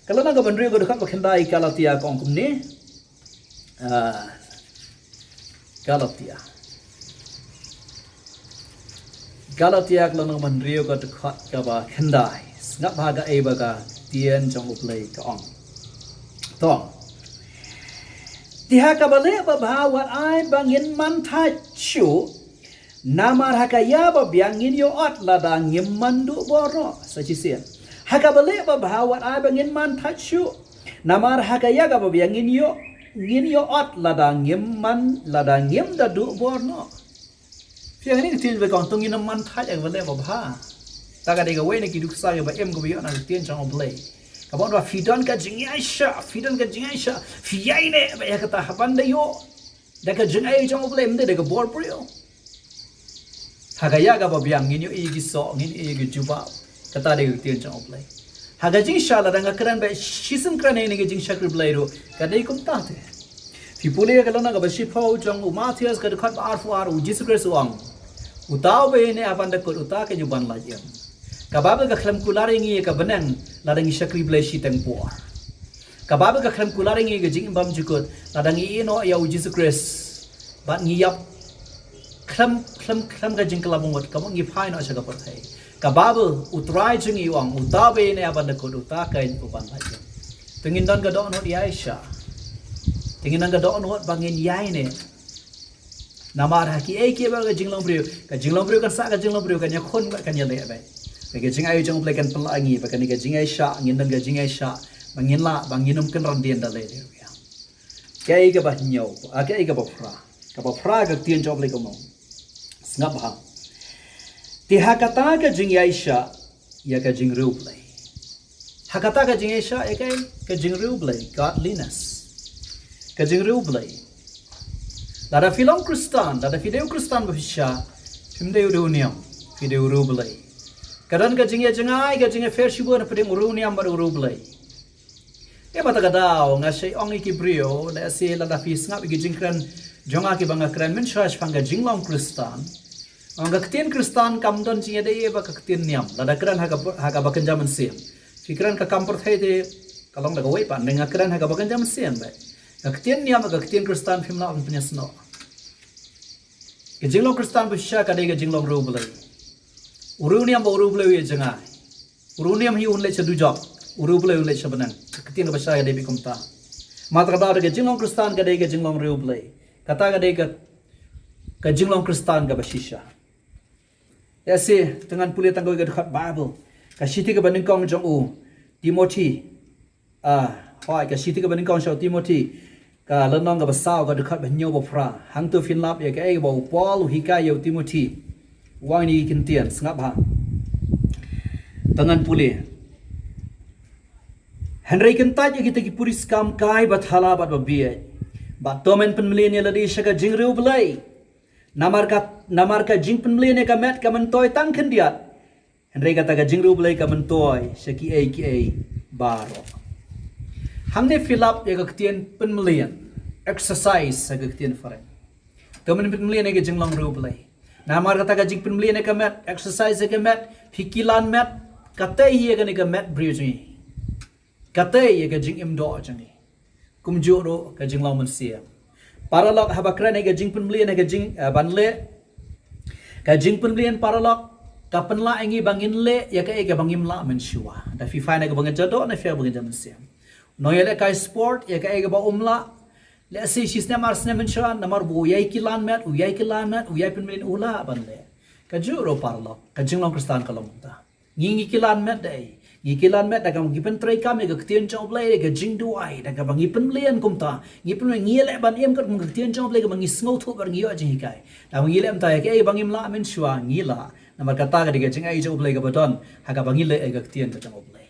Ka lynnong ba hynriew ka dkhot ba khyndai Galatia ka ong kumne. Ah, Galatia. Galatia ka lynnong ba hynriew ka dkhot kaba khyndai. Sngap bha kaei ba ka ktien jong U Blei ka ong. To. Te ha kaba leh babha wat ai ba ngin man thait shuh. Namar ha ka ïa ba biang ngin ïoh ot lada ngim man duh bor noh. Sa shisien. Ha kaba leh babha wat ai ba ngin man thait shuh. Namar ha ka ïa kaba biang ngin ïoh, ngin ïoh ot lada ngim man, lada ngim da duh bor noh. Phi ïa ngi ka ktien ba kong to ngin ym man thait ha kaba leh babha. Ta ka dei kawei na ki duksa kiba im kaba ïoh na ka ktien jong U Blei. Kaba ong ba phi don ka jingïaishah, phi don ka jingïaishah, phi ïaineh beit ïa kata haba da ïoh. Da ka jingai jong U Blei, ym dei da ka bor briew. Ha ka ïa kaba biang ngin ïohi ïa ki soh, ngin ïohi ïa ki jubab. Kata dei ka ktien jong U Blei. Ha ka jingshah lada nga kren beit shisien kren ïa kane ka jingshakri Blei ruh, ka dei kumta te. Phi pule ïa ka lynnong kaba shiphew jong u Mathaios ka dkhot ba arphew ar, U Jisu Khrist u ong. Uta uba ïaineh ha ban da kut, uta kan ïoh ban lait im. Ka Baibl ka khlem kular ïa ngi ïa ka bneng lada ngi shakri Blei shiteng por. Ka Baibl ka khlem kular ïa ngi ka jingim bymjukut lada ngi ïeh noh ïa U Jisu Khrist bad ngi ïap khlem, khlem, khlem ka jingkylla bamut, ka mut ngi phai noh sha ka pyrthei. Ka Baibl, U Trai jong ngi u ong, uta uba ïaineh ha ban da kut, uta kan ïoh ban lait im. Te ngin don ka dohnud ïaishah. Te ngin don ka dohnud ba ngin ïaineh. Namar ha kiei kiei ba ka jinglong briew, ka jinglong briew kan sah, ka jinglong briew kan ïakhun bad kan ïaleh beit. Ka jingai jong U Blei kan pynlah ïa ngi ba kane ka jingïaishah, ngin don ka jingïaishah ba ngin lah, ba ngin ym kynran dien da lei lei ruh ïa. Kaei kaba hynñiew, ah, kaei kaba phra. Kaba phra ka ktien jong U Blei ka ong. Sngap bha. Te ha kata ka jingïaishah ïa ka jingriewblei. Ha kata ka jingïaishah ïa ka, ka jingriewblei, godliness. Ka jingriewblei. Lada phi long Khristan, lada phi dei u Khristan ba phi shisha, phim dei u riewniam, phi dei u riewblei. Ka don ka jingïajngai, ka jingïapher shibun hapdeng u riewniam bad u riewblei. Ïa kata ka daw nga shait ong ïa ki briew, lehse lada phi sngap ïa ki jingkren jong nga kiba nga kren mynshuwa shaphang ka jinglong Khristan. Ong ka ktien Khristan kam don jingïadei ïa ka ktien niam. Lada kren ha ka, ha kaba kynja mynsiem. Phi kren ka kam pyrthei te ka long da kawei pat, nga kren ha kaba kynja mynsiem beit. Ka ktien niam, ka ktien Khristan phim lah ban pynïasnoh. Ka jinglong Khristan ba shisha ka dei ka jinglong riewblei. U riewniam bad u riewblei u ïajngai. U riewniam hi un leit sha dujok, u riewblei un leit sha bneng. Ka ktien kaba shisha ka dei beit kumta. Namar kata ka daw ka jinglong Khristan ka dei ka jinglong riewblei. Kata ka dei ka, ka jinglong Khristan kaba shisha. Lehse to ngan pule tang kawei ka dkhot Baibl. Ka shithi kaba nyngkong jong u Timothi. Ah, hooid, ka shithi kaba nyngkong sha u Timothi. Ka lynnong kaba saw, ka dkhot ba hynñiew bad phra. Hangto phin lap ïa kaei kaba u Paul u hikai ïa u Timothi. U wan ïa ki ktien, sngap bha. To ngan pule. Hynrei kyntait ïa kita ki puriskam kai ba thala bad ba bieit. Bad to men pynmlien ïa lade sha ka jingriewblei. Namar ka, namar ka jingpynmlien ïa ka met ka myntoi tang khyndiat. Hynrei kata ka jingriewblei ka myntoi sha kiei kiei baroh. Hangne phi lap ïa ka ktien pynmlien, exercise ha ka ktien phareng. To men pynmlien ïa ka jinglong riewblei. Namar kata ka jingpynmlien ïa ka met, exercise ïa ka met, phi kilan met, katei hi ïa kane ka met briew jong ngi. Katei ïa ka jingim doh jong ngi. Kumjuh ruh ka jinglong mynsiem. Paralok, haba kren ïa ka jingpynmlien ïa ka jing, eh, ban leh. Ka jingpynmlien, paralok, ka pynlah ïa ngi ba ngin leh ïa kaei kaba ngim lah mynshuwa. Da phi phai na kaba ngin ja doh, na phi ïa kaba ngin ja mynsiem. Nongïalehkai sport, ïa kaei kaba um lah. Lehse shi snem ar snem mynshuwa, namar ba u ïai kilan met, u ïai kilan met, u ïai pynmlien, u lah ban leh. Kajuh ruh, paralok, ka jinglong Khristan ka long kumta. Ngi, ngi kilan met da ei? Ngi kilan met da kaba ngi pyntreikam ïa ka ktien jong U Blei, da ka jingduwai, da kaba ngi pynmlien kumta. Ngi pynmlien, ngi leh ban im katkum ka ktien jong U Blei kaba ngi sngewthuh bad ngi ïoh jinghikai. Da ngi leh kumta, ïa kaei ba ngim lah mynshuwa ngi lah. Namar kata ka dei ka jingai jong U Blei kaba don ha kaba ngi leh ïa ka ktien ka jong U Blei.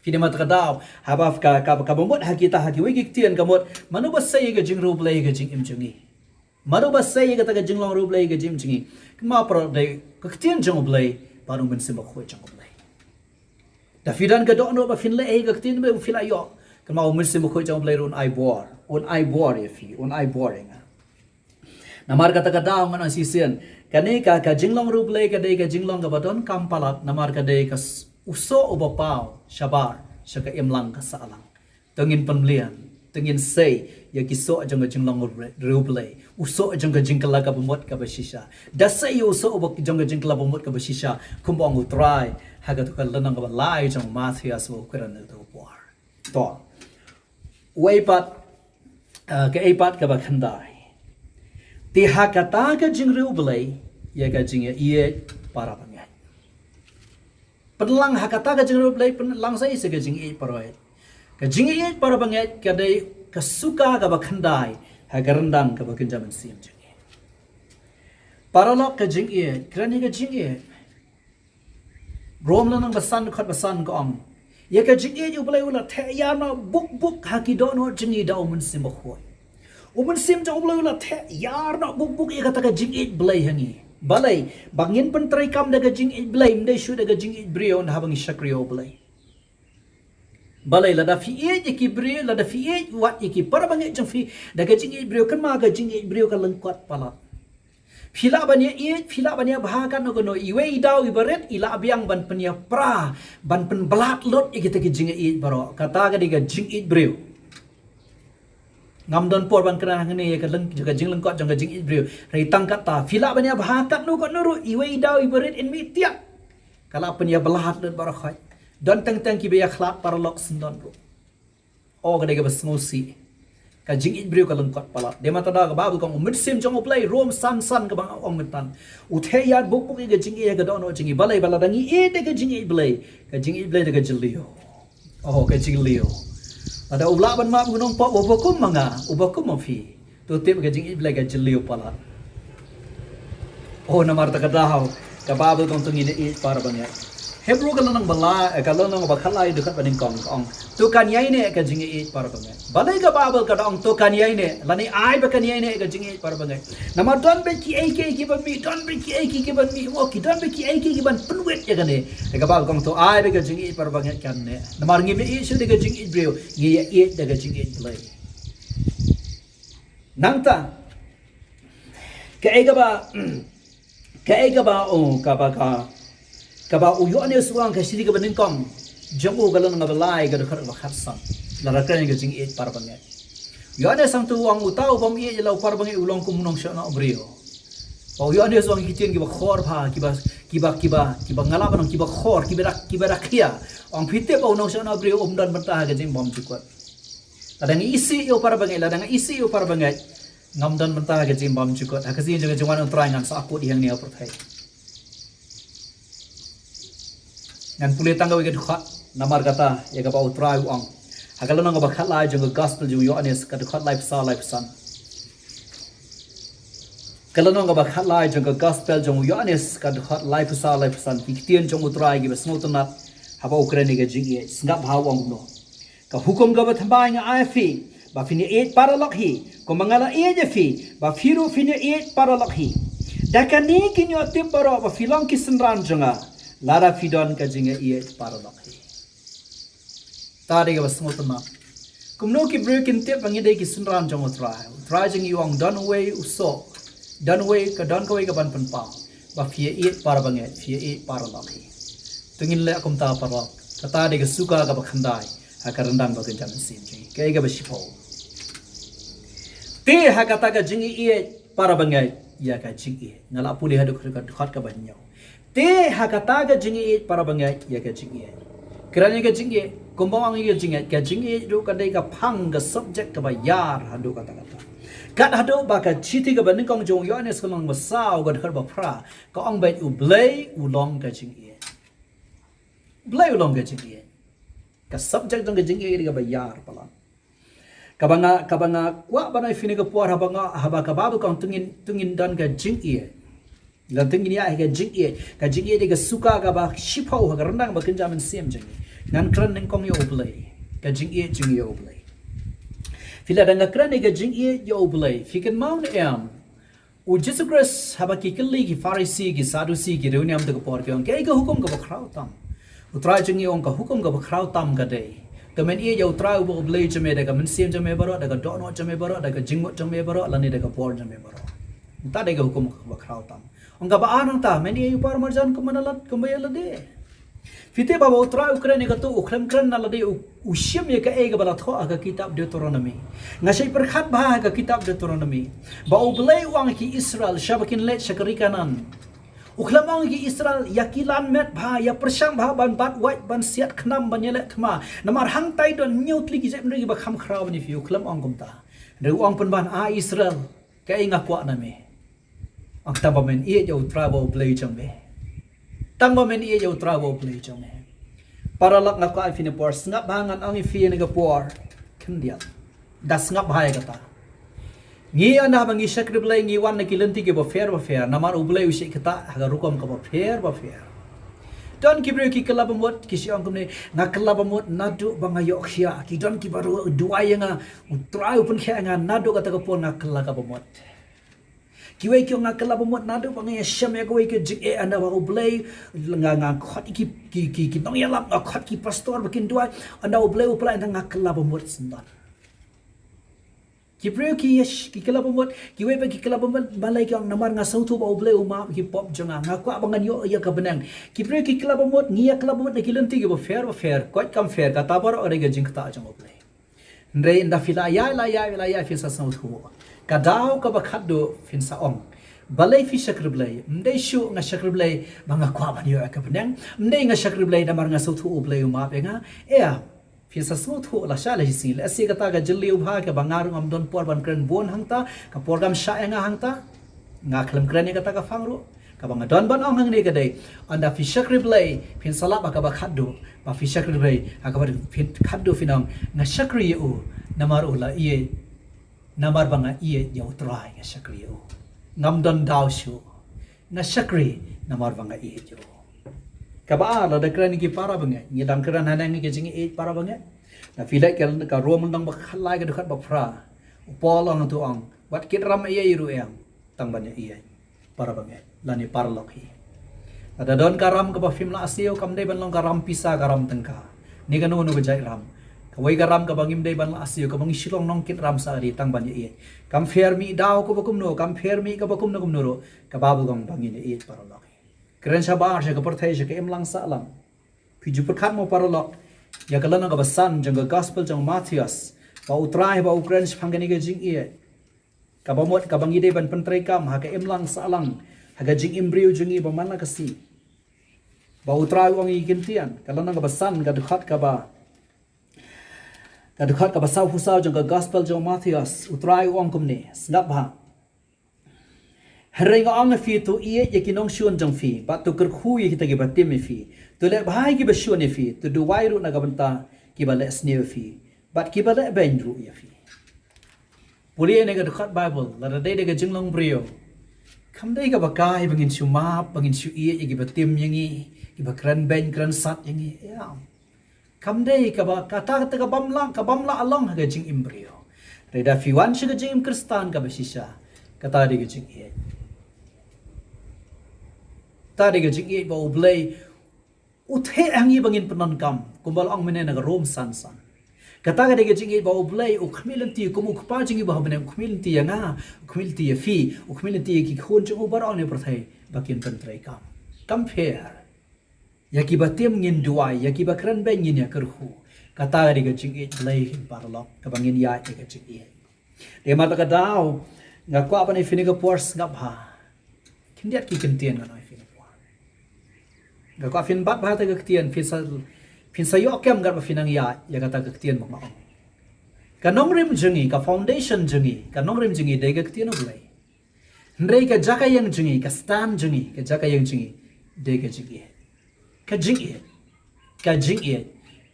Phi dei, namar kata ka daw, haba ka, ka, kaba mut ha kita, ha kiwei ki ktien ka mut, mano ba sei ïa ka jingriewblei ïa ka jingim jong ngi? Mano ba sei ïa kata ka jinglong riewblei ïa ka jingim jong ngi? Kynmaw, paralok, dei ka ktien jong U Blei bad U Mynsiem Bakhuid jong U Blei. Da phi don ka dohnud ba phin leh ïa ka ktien ba phi la ïoh, kynmaw, U Mynsiem Bakhuid jong U Blei ruh un ai bor, un ai bor ïa phi, un ai bor ïa nga. Namar kata ka daw ngan ong shisien, kane ka, ka jinglong riewblei ka dei ka jinglong kaba donkam palat, namar ka dei ka s-, u soh uba paw shabar sha ka imlang ka sahlang. To ngin pynmlien, to ngin sei ïa ki soh jong ka jinglong riewblei, u soh jong ka jingkylla kaba mut kaba shisha. Da sei ïa u soh uba jong ka jingkylla ba mut kaba shisha, kumba ong U Trai ha kato ka lynnong kaba lai jong u Mathaios, ba u kren ïa kato ka por. To. Uei pat, eh, kaei pat kaba khyndai. Te ha kata ka jingriewblei ïa ka jingïaieit para bangeit. Pynlang ha kata ka jingriewblei, pynlang sa ïa ka jingïaieit para bangeit. Ka jingïaieit para bangeit ka dei ka suka kaba khyndai ha ka ryndang kaba kynja mynsiem jong ngi. Paralok, ka jingïaieit, kren ïa ka jingïaieit. Rom lynnong ba san, dkhot ba san ka ong, ïa ka jingïeit U Blei u la theh ïar noh buk buk ha ki dohnud jong ngi da U Mynsiem Bakhuid. U Mynsiem jong U Blei u la theh ïar noh buk buk ïa kata ka jingïeit Blei ha ngi. Balei? Ba ngin pyntreikam da ka jingïeit Blei, ym dei shuh da ka jingïeit briew, haba ngi shakri ïa U Blei. Balei? Lada phi ïeit ïa ki briew, lada phi ïeit wat ïa ki para bangeit jong phi da ka jingïeit briew, kynmaw, ka jingïeit briew ka lyngkot palat. Phi lah ban ïaieit, phi lah ban ïabha katno katno, iwei i daw iba rit i lah biang ban pynïapra, ban pynblad lut ïa kita ki jingïaieit baroh. Kata ka dei ka jingïeit briew. Ngam don por ban kren hangne ïa ka lyng-, ka jinglyngkot jong ka jingïeit briew. Hynrei tang kata, phi lah ban ïabha katno katno ruh, iwei i daw iba rit in mih tiak, ka lah pynïablad lut baroh khoit. Don teng teng kiba ïakhlad, paralok, syndon ruh. O, ka dei kaba sngewsih. Ka jingïeit briew ka lyngkot palat. Dei ma ta da ka Baibl ka ong, U Mynsiem jong U Blei, Rom san san kaba nga ong myntan, u theh ïar buk buk ïa ka jingïeit ha ka dohnud jong ngi. Balei? Ba lada ngi ïeit da ka jingïeit Blei, ka jingïeit Blei da ka jylliew. O, ka jylliew. Lada u lah ban map u nongpop uba kum ma nga, uba kum ma phi, to tip, ka jingïeit Blei ka jylliew palat. O, namar kata ka daw ka Baibl ka ong to ngin ïaieit para bangeit. Hebru ka lynnong ba lai, eh, ka lynnong ba khatlai dkhot ba nyngkong ka ong, to kan ïaineh ka jingïeit para bangeit. Balei ka Baibl ka da ong to kan ïaineh, lane ai ba kan ïaineh ka jingïeit para bangeit? Namar don beit kiei kiei kiban mih, don beit kiei kiei kiban mih, mo ki don beit kiei kiei kiban pynwit ïa kane. Te ka Baibl ka ong to ai ba ka jingïeit para bangeit kan neh. Namar ngim ïeit shuh da ka jingïeit briew, ngi ïeit da ka jingïeit Blei. Nangta kaei kaba, kaei kaba, oh, kaba ka, kaba u Ïoannis u ong ha ka shithi kaba nyngkong jong u ka lynnong ba lai ka dkhot ba khatsan. Lada kren ka jingïeit para bangeit, u Ïoannis hangto u ong, uta u bym ïeit ïa la u para bangeit u long kum u nongshonok briew. Ba u Ïoannis u ong ki ktien kiba khor bha, kiba, kiba, kiba, kiba nga lah ban ong kiba khor, kiba dak, kiba dakhlia. U ong phi tip ba u nongshonok briew um don bynta ha ka jingbymjukut. Lada nga isih ïa u para bangeit, lada nga isih ïa u para bangeit, ngam don bynta ha ka jingbymjukut. Ha ka sngi jong ka jingwan U Trai ngan sa akut ïa hangne ha pyrthei. Ngan pule tang kawei ka dkhot namar kata ïa kaba U Trai u ong. Ha ka lynnong kaba khatlai jong ka gospel jong u Ïoannis ka dkhot laiphew saw, laiphew san. Ka lynnong kaba khatlai jong ka gospel jong u Ïoannis ka dkhot laiphew saw, laiphew san. Ki ktien jong U Trai kiba sngewtynnat haba u kren ïa ka jingïeit. Sngap ha u ong kumno. Ka hukum kaba thymmai nga ai phi, ba phin ïaieit paralok hi, kumba nga la ïeit ïa phi, ba phi ruh phin ïaieit paralok hi. Da kane kin ïoh tip baroh ba phi long ki synran jong nga, lada phi don ka jingïaieit paralok hi. Ta dei kaba sngewtynnat. Kumno ki briew kin tip ba ngi dei ki synran jong U Trai? U Trai jong ngi u ong don uwei u soh, don uwei ka, don kawei kaban pynpaw. Ba phi ïaieit para bangeit, phi ïaieit paralok hi. To ngin leh kumta paralok. Kata dei ka suka kaba khyndai ha ka ryndang ba kynja mynsiem jong ngi. Kaei kaba shiphew? Te ha kata ka jingïaieit para bangeit ïa ka jingïeit. Nga la pule haduh ka dkhot kaba hynñiew. Te ha kata ka jingïeit para bangeit ïa ka jingïeit. Kren ïa ka jingïeit, kumba ong ïa ka jingïeit, ka jingïeit ruh ka dei ka phang, ka subject kaba ïar haduh katta katta. Kat haduh ba ka shithi kaba nyngkong jong u Ïoannis ka lynnong ba saw ka dkhot ba phra ka ong beit U Blei u long ka jingïeit. U Blei u long ka jingïeit. Ka subject jong ka jingïeit ka dei kaba ïar palat. Kaba nga, kaba nga kwah ban ai phi ha kane ka por haba nga, haba ka Baibl ka ong to ngin, to ngin don ka jingïeit. Lane to ngin ïaid ha ka jingïeit. Ka jingïeit dei ka suka kaba shiphew ha ka ryndang ba kynja mynsiem jong ngi. Ngan kren nyngkong ïa U Blei. Ka jingïeit jong ngi ïa U Blei. Phi, lada nga kren ïa ka jingïeit ïa U Blei, phi kynmaw ne em? U Jisu Khrist haba ki kylli ki Pharisi, ki Sadusi, ki riewniam ha kata ka por, ki ong, kaei ka hukum kaba khraw tam? U Trai jong ngi u ong ka hukum kaba khraw tam ka dei, to men ïeit ïa U Trai uba U Blei jong me da ka mynsiem jong me baroh, da ka dohnud jong me baroh, da ka jingmut jong me baroh, lane da ka bor jong me baroh. Kata dei ka hukum kaba khraw tam. Ong kaba ar nangta, men ïeit ïa u paramarjan kumba na lad, kumba ïa lade. Phi tip ba haba U Trai u kren ïa kato, u khlem kren na lade, u, u shim ïa kaei kaba la thoh ha ka kitab Deuteronomi. Nga shait pyrkhat bha ha ka kitab Deuteronomi ba U Blei u ong ïa ki Israel shaba kin leit sha ka ri Kanaan, u khlem ong ïa ki Israel ïa kilan met bha, ïa pyrshang bha ban bat wait, ban siat khnam, ban ïaleh thma. Namar hangtai don hynñiew tylli ki jaitbynriew kiba kham khraw ban ïa phi, u khlem ong kumta. Hynrei u ong pynban, A Israel, kaei nga kwah na me? Ong tang ba men ïeit ïa U Trai uba U Blei jong me. Tang ba men ïeit ïa U Trai uba U Blei jong me. Paralok, nga kwah ai phi ha kane ka por, sngap bha, ngan ong ïa phi ha kane ka por khyndiat. Da sngap bha ïa kata. Ngi ynda ba ngi shakri Blei ngi wan na ki lynti kiba pher ba pher, namar U Blei u shait ktah ha ka rukom kaba pher ba pher. Don ki briew ki kylla ba mut, ki shu ong kumne, nga kylla ba mut naduh ba nga ïoh khiah. Ki don kiba ruh duwai ïa nga, U Trai u pynkhiah ïa nga, naduh kata ka por nga kylla kaba mut. Kiwei ki ong nga kylla ba mut naduh ba nga ïashem ïa kawei ka jingeh, ynda ba U Blei, nga, nga khot ïa ki, ki, ki, ki nongïalam, nga khot ki pastor ba kin duwai, ynda U Blei u pynlait, ynda nga kylla ba mut syndon. Ki briew ki ïash-, ki kylla ba mut, kiwei pat ki kylla ba mut, balei? Ki ong namar nga sngewthuh ba U Blei u map ïa ki pop jong nga, nga kwah ba ngan ïoh ïa ka bneng. Ki briew ki kylla ba mut, ngi ïa kylla ba mut na ki lynti kiba pher ba pher, koit kam pher, kata baroh ka dei ka jingktah jong U Blei. Hynrei ynda phi la ïaid, la ïaid, la ïaid, phin sa sngewthuh. Ka daw kaba khatduh phin sa ong, balei phi shakri Blei? Ym dei shuh nga shakri Blei ba nga kwah ban ïoh ïa ka bneng. Ym dei nga shakri Blei namar nga sngewthuh U Blei u map ïa nga. Ïa, phin sa sngewthuh lashai lashisngi. Lehse kata ka jylliew bha kaba nga ruh ngam don por ban kren bun hangta, ka por kam shah ïa nga hangta. Nga khlem kren ïa kata ka phang ruh. Kaba nga don ban ong hangne ka dei, ynda phi shakri Blei, phin sa lap ha kaba khatduh, ba phi shakri Blei, ha kaba phin khatduh phin ong, nga shakri ïa u namar u la ïeit, namar ba nga ïeit ïa U Trai nga shakri ïa u. Ngam don daw shuh. Nga shakri namar ba nga ïeit ïa u. Kaba ar, lada kren ïa ki para bangeit, ngi dang kren haneng ïa ka jingïeit para bangeit. Lada phi leit ka, ka Rom lynnong ba khatlai ka dkhot ba phra, u Paul u ong, u ong, wat kit ram ei ei ruh ïa nga tang ban ïa ïa para bangeit lane paralok hi. Lada don ka ram kaba phim lah siew, kam dei ban long ka ram pisa, ka ram tyngka ne kano kano ka jait ram. Kawei ka ram kaba ngim dei ban lah siew, kaba ngi shu long nongkit ram sha ka ri tang ban ïa ïa. Kam pher mih daw kaba kumno, kam pher mih kaba kumno kumno ruh, ka Baibl ka ong ba ngin ïa ïa paralok hi. Kren shabar sha ka pyrthei, sha ka imlang sahlang. Phi ju pyrkhat mo paralok ïa ka lynnong kaba san jong ka Gospel jong u Mathaios, ba u Trai ba u kren shaphang kane ka jingïeit. Kaba mut kaba ngi dei ban pyntreikam ha ka imlang sahlang, ha ka jingim briew jong ngi ba man la ka sngi. Ba u Trai u ong ïa ki ktien, ka lynnong kaba san, ka dkhot kaba, ka dkhot kaba sawphew saw jong ka Gospel jong u Mathaios, u Trai u ong kumne, sngap bha. Hynrei nga ong ïa phi, to ïeit ïa ki nongshun jong phi, bad to kyrkhu ïa kita kiba tim ïa phi, to leh bha ïa kiba shun ïa phi, to duwai ruh na ka bynta kiba leh sniew ïa phi bad kiba leh beiñ ruh ïa phi. Pule ïa kane ka dkhot Baibl, lada dei da ka jinglong briew, kam dei kaba kai ba ngin shu map, ba ngin shu ïeit ïa kiba tim ïa ngi, kiba kren beiñ kren sat ïa ngi. Ïa. Kam dei kaba, kata kata ka bym lah, ka bym lah long ha ka jingim briew. Hynrei lada phi wan sha ka jingim Khristan kaba shisha, kata dei ka jingïeit. Kata dei ka jingïeit ba U Blei u theh ha ngi ba ngin pyndonkam, kumba la ong mynne na ka Rom san san. Kata ka dei ka jingïeit ba U Blei u khmih lynti, kum u Kpa jong ngi ba ha bneng u khmih lynti ïa nga, u khmih lynti ïa phi, u khmih lynti ïa ki khun jong u baroh ne pyrthei ba kin pyntreikam. Kam pher. Ïa kiba tim ngin duwai, ïa kiba kren beiñ ngin ïa kyrkhu. Kata ka dei ka jingïeit Blei, paralok, kaba ngin ïaid ïa ka jingïeit. Dei ma kata ka daw, nga kwah ban ai ïa phi kane ka por, sngap bha. Khyndiat ki ktien ngan ai ïa phi kane ka por. Nga kwah phin bat bha ïa kata ka ktien, phin sa, phin sa ïoh kem katba phin nang ïaid ïa kata ka ktien ba nga ong. Ka nongrim jong ngi, ka foundation jong ngi, ka nongrim jong ngi dei ka ktien U Blei. Hynrei ka jaka ïeng jong ngi, ka stand jong ngi, ka jaka ïeng jong ngi dei ka jingïeit. Ka jingïeit. Ka jingïeit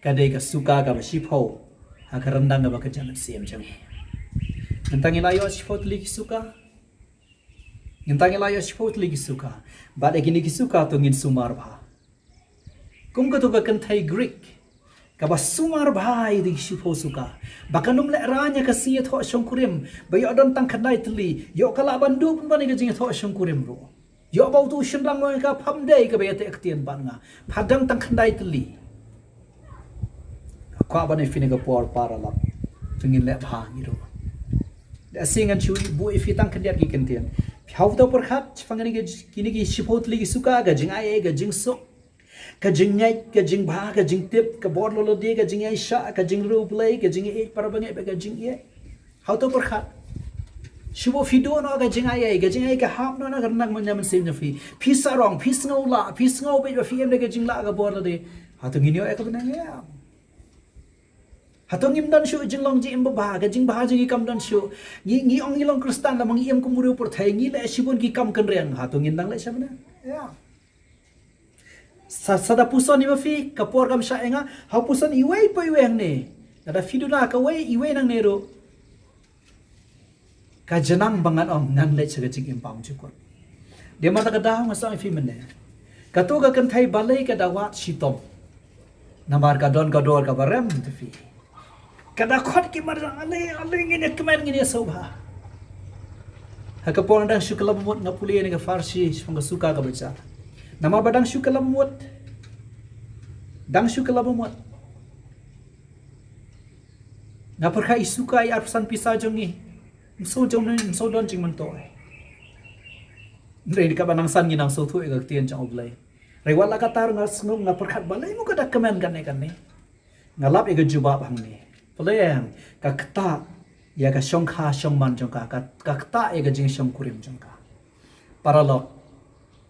ka dei ka suka kaba shiphew ha ka ryndang kaba kyrjang mynsiem jong ngi. Mynta ngi la ïoh shiphew tylli ki suka. Mynta ngi la ïoh shiphew tylli ki suka. Bad ïa kine ki suka to ngin sumar bha. Kum kato ka kynthei Greek kaba sumar bha ïa ki shiphew suka, ba kan ym lehrain ïa ka sngi ïathoh shongkurim, ba ïoh don tang khyndai tylli, ïoh ka lah ban duh pynban ïa ka jingïathoh shongkurim ruh. Ïoh ba uto u shynrang u ong ïa ka, pham dei kaba ïateh ktien bad nga, pha don tang khyndai tylli. Nga kwah ban ai ïa phi kane ka por, paralok, to ngin leh bha ngi ruh. Da shi ngan shu buh ïa phi tang khyndiat ki ktien. Phi hap to pyrkhat shaphang kine ki, kine ki shiphew tylli ki suka, ka jingaiei, ka jingsuk, ka jingngeit, ka jingbha, ka jingtip, ka bor lade, ka jingïaishah, ka jingriewblei, ka jingïeit para bangeit bad ka jingïeit. Hap to pyrkhat. Shu buh phi duh noh ka jingaiei, ka jingaiei ka hap noh na ka ryndang mynsiem jong phi. Phi sarong, phi sngew lah, phi sngew beit ba phi im da ka jinglah ka bor lade. Hato ngin ïoh ïa ka bneng ïa? Hato ngim don shuh jinglong jingim babha, ka jingbha jong ngi kam don shuh. Ngi, ngi ong ngi long Khristan, lada ngi im kum u briew pyrthei, ngi leh shibun ki kam kynreng. Hato ngin dang leh sha bneng ïa? Sa, sa da puson ïa phi, ka por kam shah ïa nga, hap puson iwei pa iwei hangne. Lada phi duna kawei, iwei nangne ruh, ka janang ba ngan ong ngan leit sha ka jingim bymjukut. Dei ma kata ka daw nga sa ong ïa phi mynne, kato ka kynthei balei ka da wad shitom? Namar ka don ka dor kaba rem, te phi. Ka da khot ki mar, ale, ale, ngin ïa kmen, ngin ïa sngewbha. Ha ka por nga dang shu kylla mut, nga pule ïa kane ka pharshi shaphang ka suka kaba jia. Namar ba dang shu kylla mut. Dang shu kylla mut. Nga pyrkhat ïa i suka, i arphew san pisa jong ngi. Ym shu jong ngi, ym shu don jingmyntoi. Hynrei kaba nang san ngi nang sngewthuh ïa ka ktien jong U Blei. Hynrei wat la katta ruh nga sngew, nga pyrkhat balei mo ka da kmen kane kane. Nga lap ïa ka jubab hangne. Pule, ka ktah ïa ka shongkha shongman jong ka, ka, ka ktah ïa ka jingshongkurim jong ka. Paralok,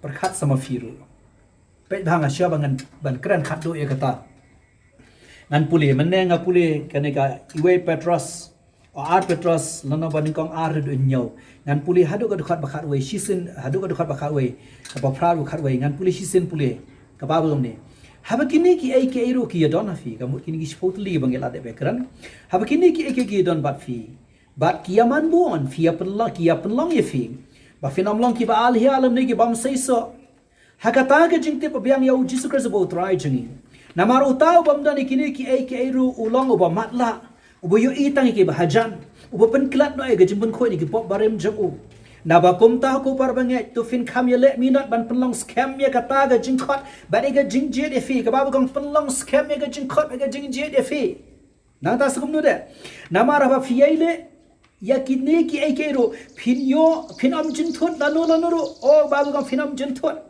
pyrkhat sa ma phi ruh. Peit bha, nga sngewbha ngan ban kren khatduh ïa kata. Ngan pule, mynne nga pule kane ka iwei Petros, o ar Petros, lynnong ba nyngkong ar haduh hynñiew. Ngan pule haduh ka dkhot ba khatwei, shisien, haduh ka dkhot ba khatwei, kaba phra ruh khatwei, ngan pule shisien pule, kaba ong kumne. Haba kine kiei kiei ruh ki ïadon ha phi, ka mut kine ki shiphew tylli ba ngi la dep ïakren. Haba kine kiei kiei ki ïadon bad phi, bad ki ïaman bun, phi ïa pynlong, ki ïa pynlong ïa phi, ba phin ym long kiba alhia lymne ki bym seisoh. Ha kata ka jingtip ba biang ïa u Jisu Khrist uba u Trai jong ngi. Namar uta u bym don ïa kine kiei kiei ruh u long uba matlah, uba ïohi tang ïa kiba hajan, uba pynklet noh ïa ka jingpynkhuid ïa ki pop barim jong u. Naba kumta ko para bangeit, to phin kham ïaleh minot ban pynlong skhem ïa kata ka jingkhot bad ïa ka jingjied ïa phi, kaba ba kong pynlong skhem ïa ka jingkhot bad ka jingjied ïa phi. Nangta sa kumno de? Namar haba phi ïaleh ïa kine kiei kiei ruh, phin ïoh, phin ym jynthut lano lano ruh. O, ba ba kong phin ym jynthut.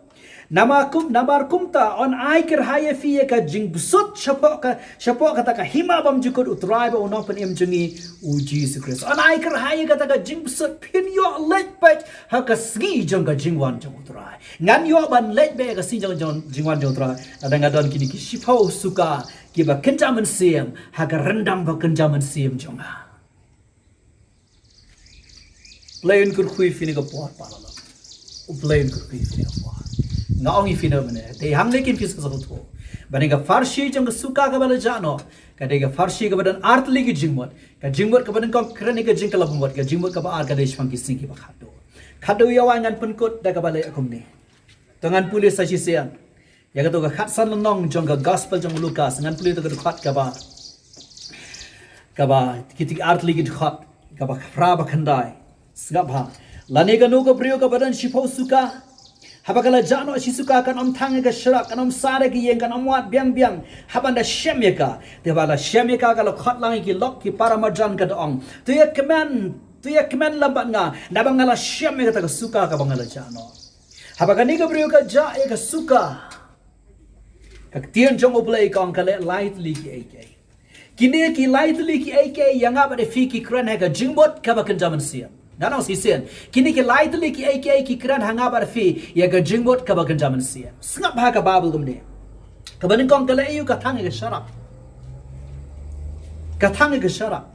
Namar kum, namar kumta yn ai kyrhai ïa phi ïa ka jingbsut shapoh ka, shapoh kata ka hima bymjukut u Trai bad u Nongpynim jong ngi u Jisu Khrist. Yn ai kyrhai ïa kata ka jingbsut, phin ïoh leit beit ha ka sngi jong ka jingwan jong u Trai. Ngan ïoh ban leit beit ha ka sngi jong, jong, jingwan jong u Trai lada nga don kine ki shiphew suka kiba kynja mynsiem ha ka ryndang ba kynja mynsiem jong nga. Blei un kyrkhu ïa phi ha kane ka por, para lok. U Blei un kyrkhu ïa phi ha kane ka por. Nga ong ïa phi na mynne, te hangne kin phi sa sngewthuh ba kane ka pharshi jong ka suka kaba la jah noh ka dei ka pharshi kaba don artylli ki jingmut. Ka jingmut kaba nyngkong kren ïa ka jingkylla bamut, ka jingmut kaba ar ka dei shaphang ki sngi kiba khatduh. Khatduh ïa wai ngan pynkut da kaba leh kumne. To ngan pule sa shisien ïa kato ka khatsan lynnong jong ka Gospel jong u Lukas, ngan pule to ka dkhot kaba, kaba kiti artylli ki dkhot, kaba phra bad khyndai. Sngap bha. Lane kano ka briew kaba don shiphew suka, haba ka la jah noh shi suka kan ym thang ïa ka sharak, kan ym sar ïa ka ïing, kan ym wad biang biang haba da shem ïa ka. Te haba la shem ïa ka, ka la khot lang ïa ki lok ki para marjan, ka da ong, to ïa kmen, to ïa kmen lem bad nga, naba nga la shem ïa kata ka suka kaba nga la jah noh. Haba kane ka briew ka jah ïa ka suka, ka ktien jong U Blei ka ong ka leh lai tylli kiei kiei. Kine ki lai tylli kiei kiei ïa nga bad ïa phi ki kren ha ka jingmut kaba kynja mynsiem. Ngan ong shisien, kine ki lai tylli kiei kiei ki kren ha nga bad ïa phi ïa ka jingmut kaba kynja mynsiem. Sngap bha ka Baibl kumne. Kaba nyngkong ka leh aïu? Ka thang ïa ka sharak. Ka thang ïa ka sharak.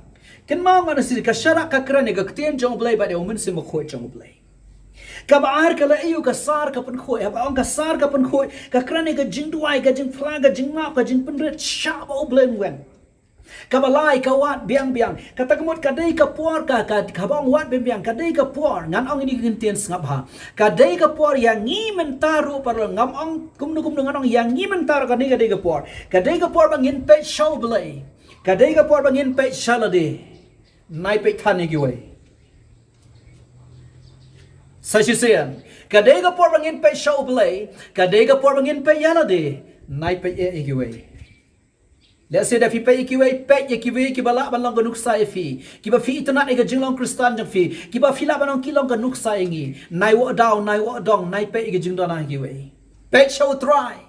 Kynmaw ngan ong shisien, ka sharak ka kren ïa ka ktien jong U Blei bad ïa U Mynsiem Bakhuid jong U Blei. Kaba ar ka leh aïu? Ka sar ka pynkhuid. Haba ong ka sar ka pynkhuid, ka kren ïa ka jingduwai, ka jingphla, ka jingmap, ka jingpynrit shah ba U Blei un wan. Kaba lai ka wad biang biang. Kata ka mut ka dei ka por ka, ka, kaba ong wad biang biang, ka dei ka por. Ngan ong ïa kane ka kyntien, sngap bha. Ka dei ka por ïa ngi mynta ruh, para lok, ngam ong kumno kumno, ngan ong ïa ngi mynta ruh kane ka dei ka por. Ka dei ka por ba ngin peit sha U Blei. Ka dei ka por ba ngin peit sha lade. Nai peit than ïa kiwei. Sa shisien, ka dei ka por ba ngin peit sha U Blei, ka dei ka por ba ngin peit ïa lade. Nai peit ïa kiwei. Lehse da phi peit ïa kiwei, peit ïa kiwei kiba lah ban long ka nuksa ïa phi, kiba phi itynnad ïa ka jinglong Khristan jong phi, kiba phi lah ban ong ki long ka nuksa ïa ngi. Nai wad daw, nai wad dong, nai peit ïa ka jingdon ha kiwei. Peit sha U Trai.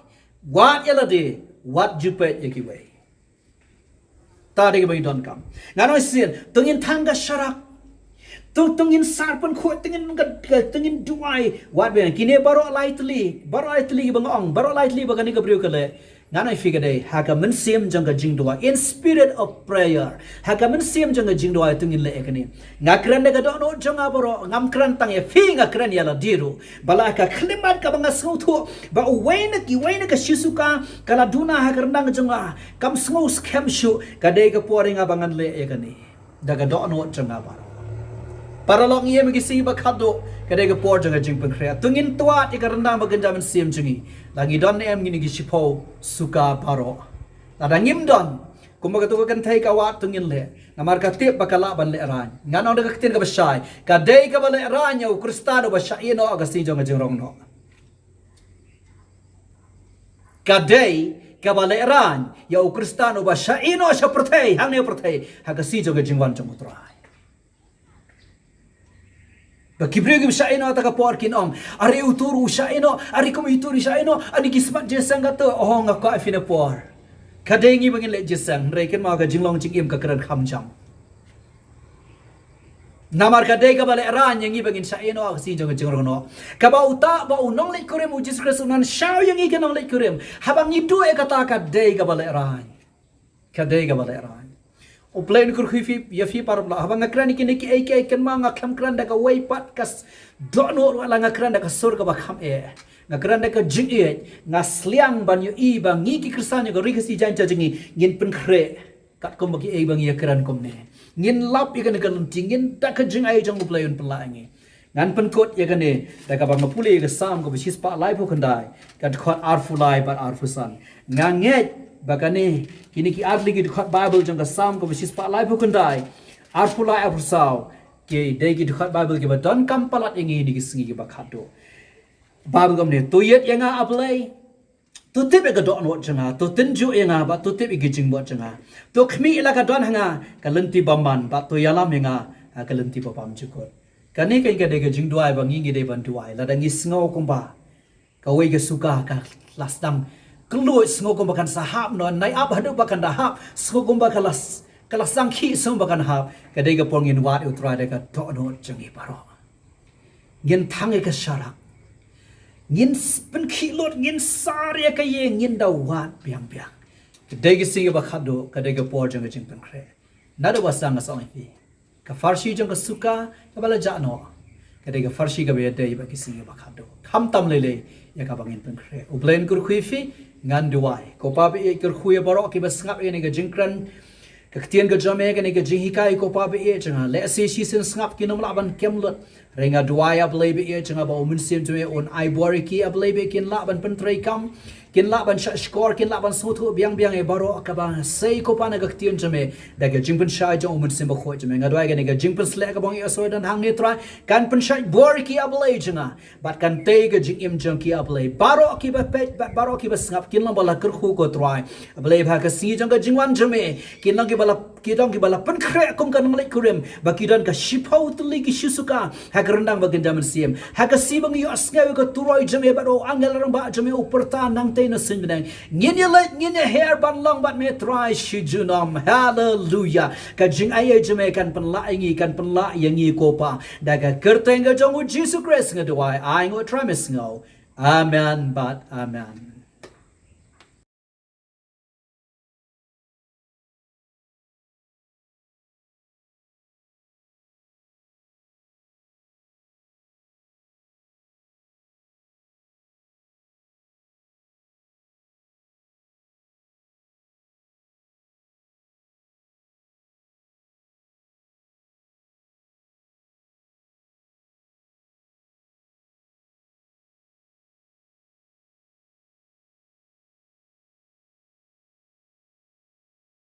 Wad ïa lade, wat ju peit ïa kiwei. Ta dei ba ngi donkam. Ngan ong shisien, to ngin thang ka sharak. To, to ngin sar pynkhuid, to ngin ka, ka, to ngin duwai. Wat biang, kine baroh lai tylli, baroh lai tylli ba nga ong, baroh lai tylli ba kane ka briew ka leh. Ngan ong ïa phi ka dei ha ka mynsiem jong ka jingduwai. In spirit of prayer. Ha ka mynsiem jong ka jingduwai to ngin leh ïa kane. Nga kren da ka dohnud jong nga baroh, ngam kren tang ïa phi, nga kren ïa lade ruh. Ba la ka khlieh mat kaba nga sngewthuh ba uwei na, iwei na ka shi suka ka la duna ha ka ryndang jong nga, kam sngew skhem shuh, ka dei ka por ïa nga ba ngan leh ïa kane. Da ka dohnud jong nga baroh. Para lok, ngi ïa ma ki sngi ba khatduh, ka dei ka por jong ka jingpynkhreh. To ngin twad ïa ka ryndang ba kynja mynsiem jong ngi. La ngi don ne em ngi na ki shiphew suka baroh. Lada ngim don, kumba kato ka kynthei ka wad, to ngin leh. Namar ka tip ba ka lah ban lehraiñ. Ngan ong da ka ktien kaba shai, ka dei kaba lehraiñ ïa u Khristan uba shah ïehnoh ha ka sngi jong ka jingrong noh. Ka dei kaba lehraiñ ïa u Khristan uba shah ïehnoh sha pyrthei, hangne pyrthei, ha ka sngi jong ka jingwan jong U Trai. Ba ki briew kiba shah ïehnoh ha kata ka por kin ong, are uto ruh u shah ïehnoh, are kum ito ruh u shah ïehnoh, ani ki smat jingïaseng kato. Oh, nga kwah ïa phi na por. Ka dei ngi ba ngin leh jingïaseng, hynrei kynmaw ka jinglong jingim ka kren kham jam. Namar ka dei kaba lehraiñ ïa ngi ba ngin shah ïehnoh ha ka sngi jong ka jingrong noh. Kaba uta, ba u nongleit kurim u Jisu Khrist un wan shaw ïa ngi ki nongleit kurim. Haba ngi duh ïa kata, ka dei kaba lehraiñ. Ka dei kaba lehraiñ. U Blei un kyrkhu ïa phi, ïa phi para lok. Haba nga kren ïa kine kiei kiei, kynmaw nga khlem kren da kawei pat ka s-, dohnud, wat la nga kren da ka sur kaba kham eh. Nga kren da ka jingïeit, nga sliang ban ïohi ba ngi ki Khristan jong ka Ri Khasi Jaiñtia jong ngi, ngin pynkhreh. Katkum ba kiei ba ngi ïa kren kumne. Ngin lap ïa kane ka lynti, ngin da ka jingai jong U Blei un pynlah ïa ngi. Ngan pynkut ïa kane da kaba nga pule ïa ka Salm kaba shispah laiphew khyndai, ka dkhot arphew lai bad arphew san. Nga ngeit ba kane, kine ki artylli ki dkhot Baibl jong ka Salm kaba shispah laiphew khyndai, arphew lai arphew saw, ki dei ki dkhot Baibl kiba donkam palat ïa ngi ha kine ki sngi kiba khatduh. Baibl ka ong kumne, to ïeit ïa nga, A Blei, to tip ïa ka dohnud jong nga, to tynjuh ïa nga bad to tip ïa ki jingmut jong nga. To khmih ïa la ka don ha nga ka lynti bymman bad to ïalam ïa nga ha ka lynti ba bymjukut. Kane ka dei ka jingduwai ba ngi, ngi dei ban duwai lada ngi sngew kumba kawei ka suka ka la sdang kylluid, sngew kumba kan sa hap noh, nai ap haduh ba kan da hap, sngew kumba ka la s-, ka la sdang khih, sngew ba kan hap. Ka dei ka por ngin wad ïa U Trai da ka dohnud jong ngi baroh. Ngin thang ïa ka sharak, ngin s-, pynkhih lut, ngin sar ïa ka ïing, ngin da wad biang biang. Ka dei ka sngi ba khatduh, ka dei ka por jong ka jingpynkhreh. Naduh ba sdang nga sa ong ïa phi, ka pharshi jong ka suka kaba la jah noh, ka dei ka pharshi kaba ïadei bad ki sngi ba khatduh. Khamtam lei lei ïa kaba ngin pynkhreh. U Blei un kyrkhu ïa phi. Ngan duwai. Ko Pa ba ïeit, kyrkhu ïa baroh kiba sngap ïa kane ka jingkren, ka ktien ka jong me, kane ka jinghikai, ko Pa ba ïeit jong nga. Lehse shisien sngap kin ym lah ban kem lut. Hynrei nga duwai, A Blei ba ïeit jong nga, ba U Mynsiem jong me un ai bor ïa ki, A Blei, ba kin lah ban pyntreikam, kin lah ban shah shkor, kin lah ban sngewthuh biang biang ïa baroh kaba nga sei, ko Pa, na ka ktien jong me da ka jingpynshai jong U Mynsiem Bakhuid jong me. Nga duwai kane ka jingpynsleh kaba nga ïohsngew don hangne, Trai, kan pynshait bor ïa ki, A Blei jong nga, bad kan tei ka jingim jong ki, A Blei. Baroh kiba peit bad baroh kiba sngap kin long ba la kyrkhu, ko Trai, A Blei, ba ha ka sngi jong ka jingwan jong me kin long kiba la, ki long kiba la pynkhreh kum ka nongleit kurim, ba ki don ka shiphew tylli ki shu suka ha ka ryndang ba ki da mynsiem. Ha ka sngi ba ngi ïohsngew ïa ka turoi jong me bad u angel rangbah jong me u pyrta nangtei na suiñ bneng, ngin ïaleit, ngin ïaher ban long bad me, Trai, shi junom. Haleluya. Ka jingai ei jong me kan pynlah ïa ngi, kan pynlah ïa ngi, ko Pa, da ka kyrteng ka jong U Jisu Khrist nga duwai, ai nguh, Trai, me sngew. Amen bad amen.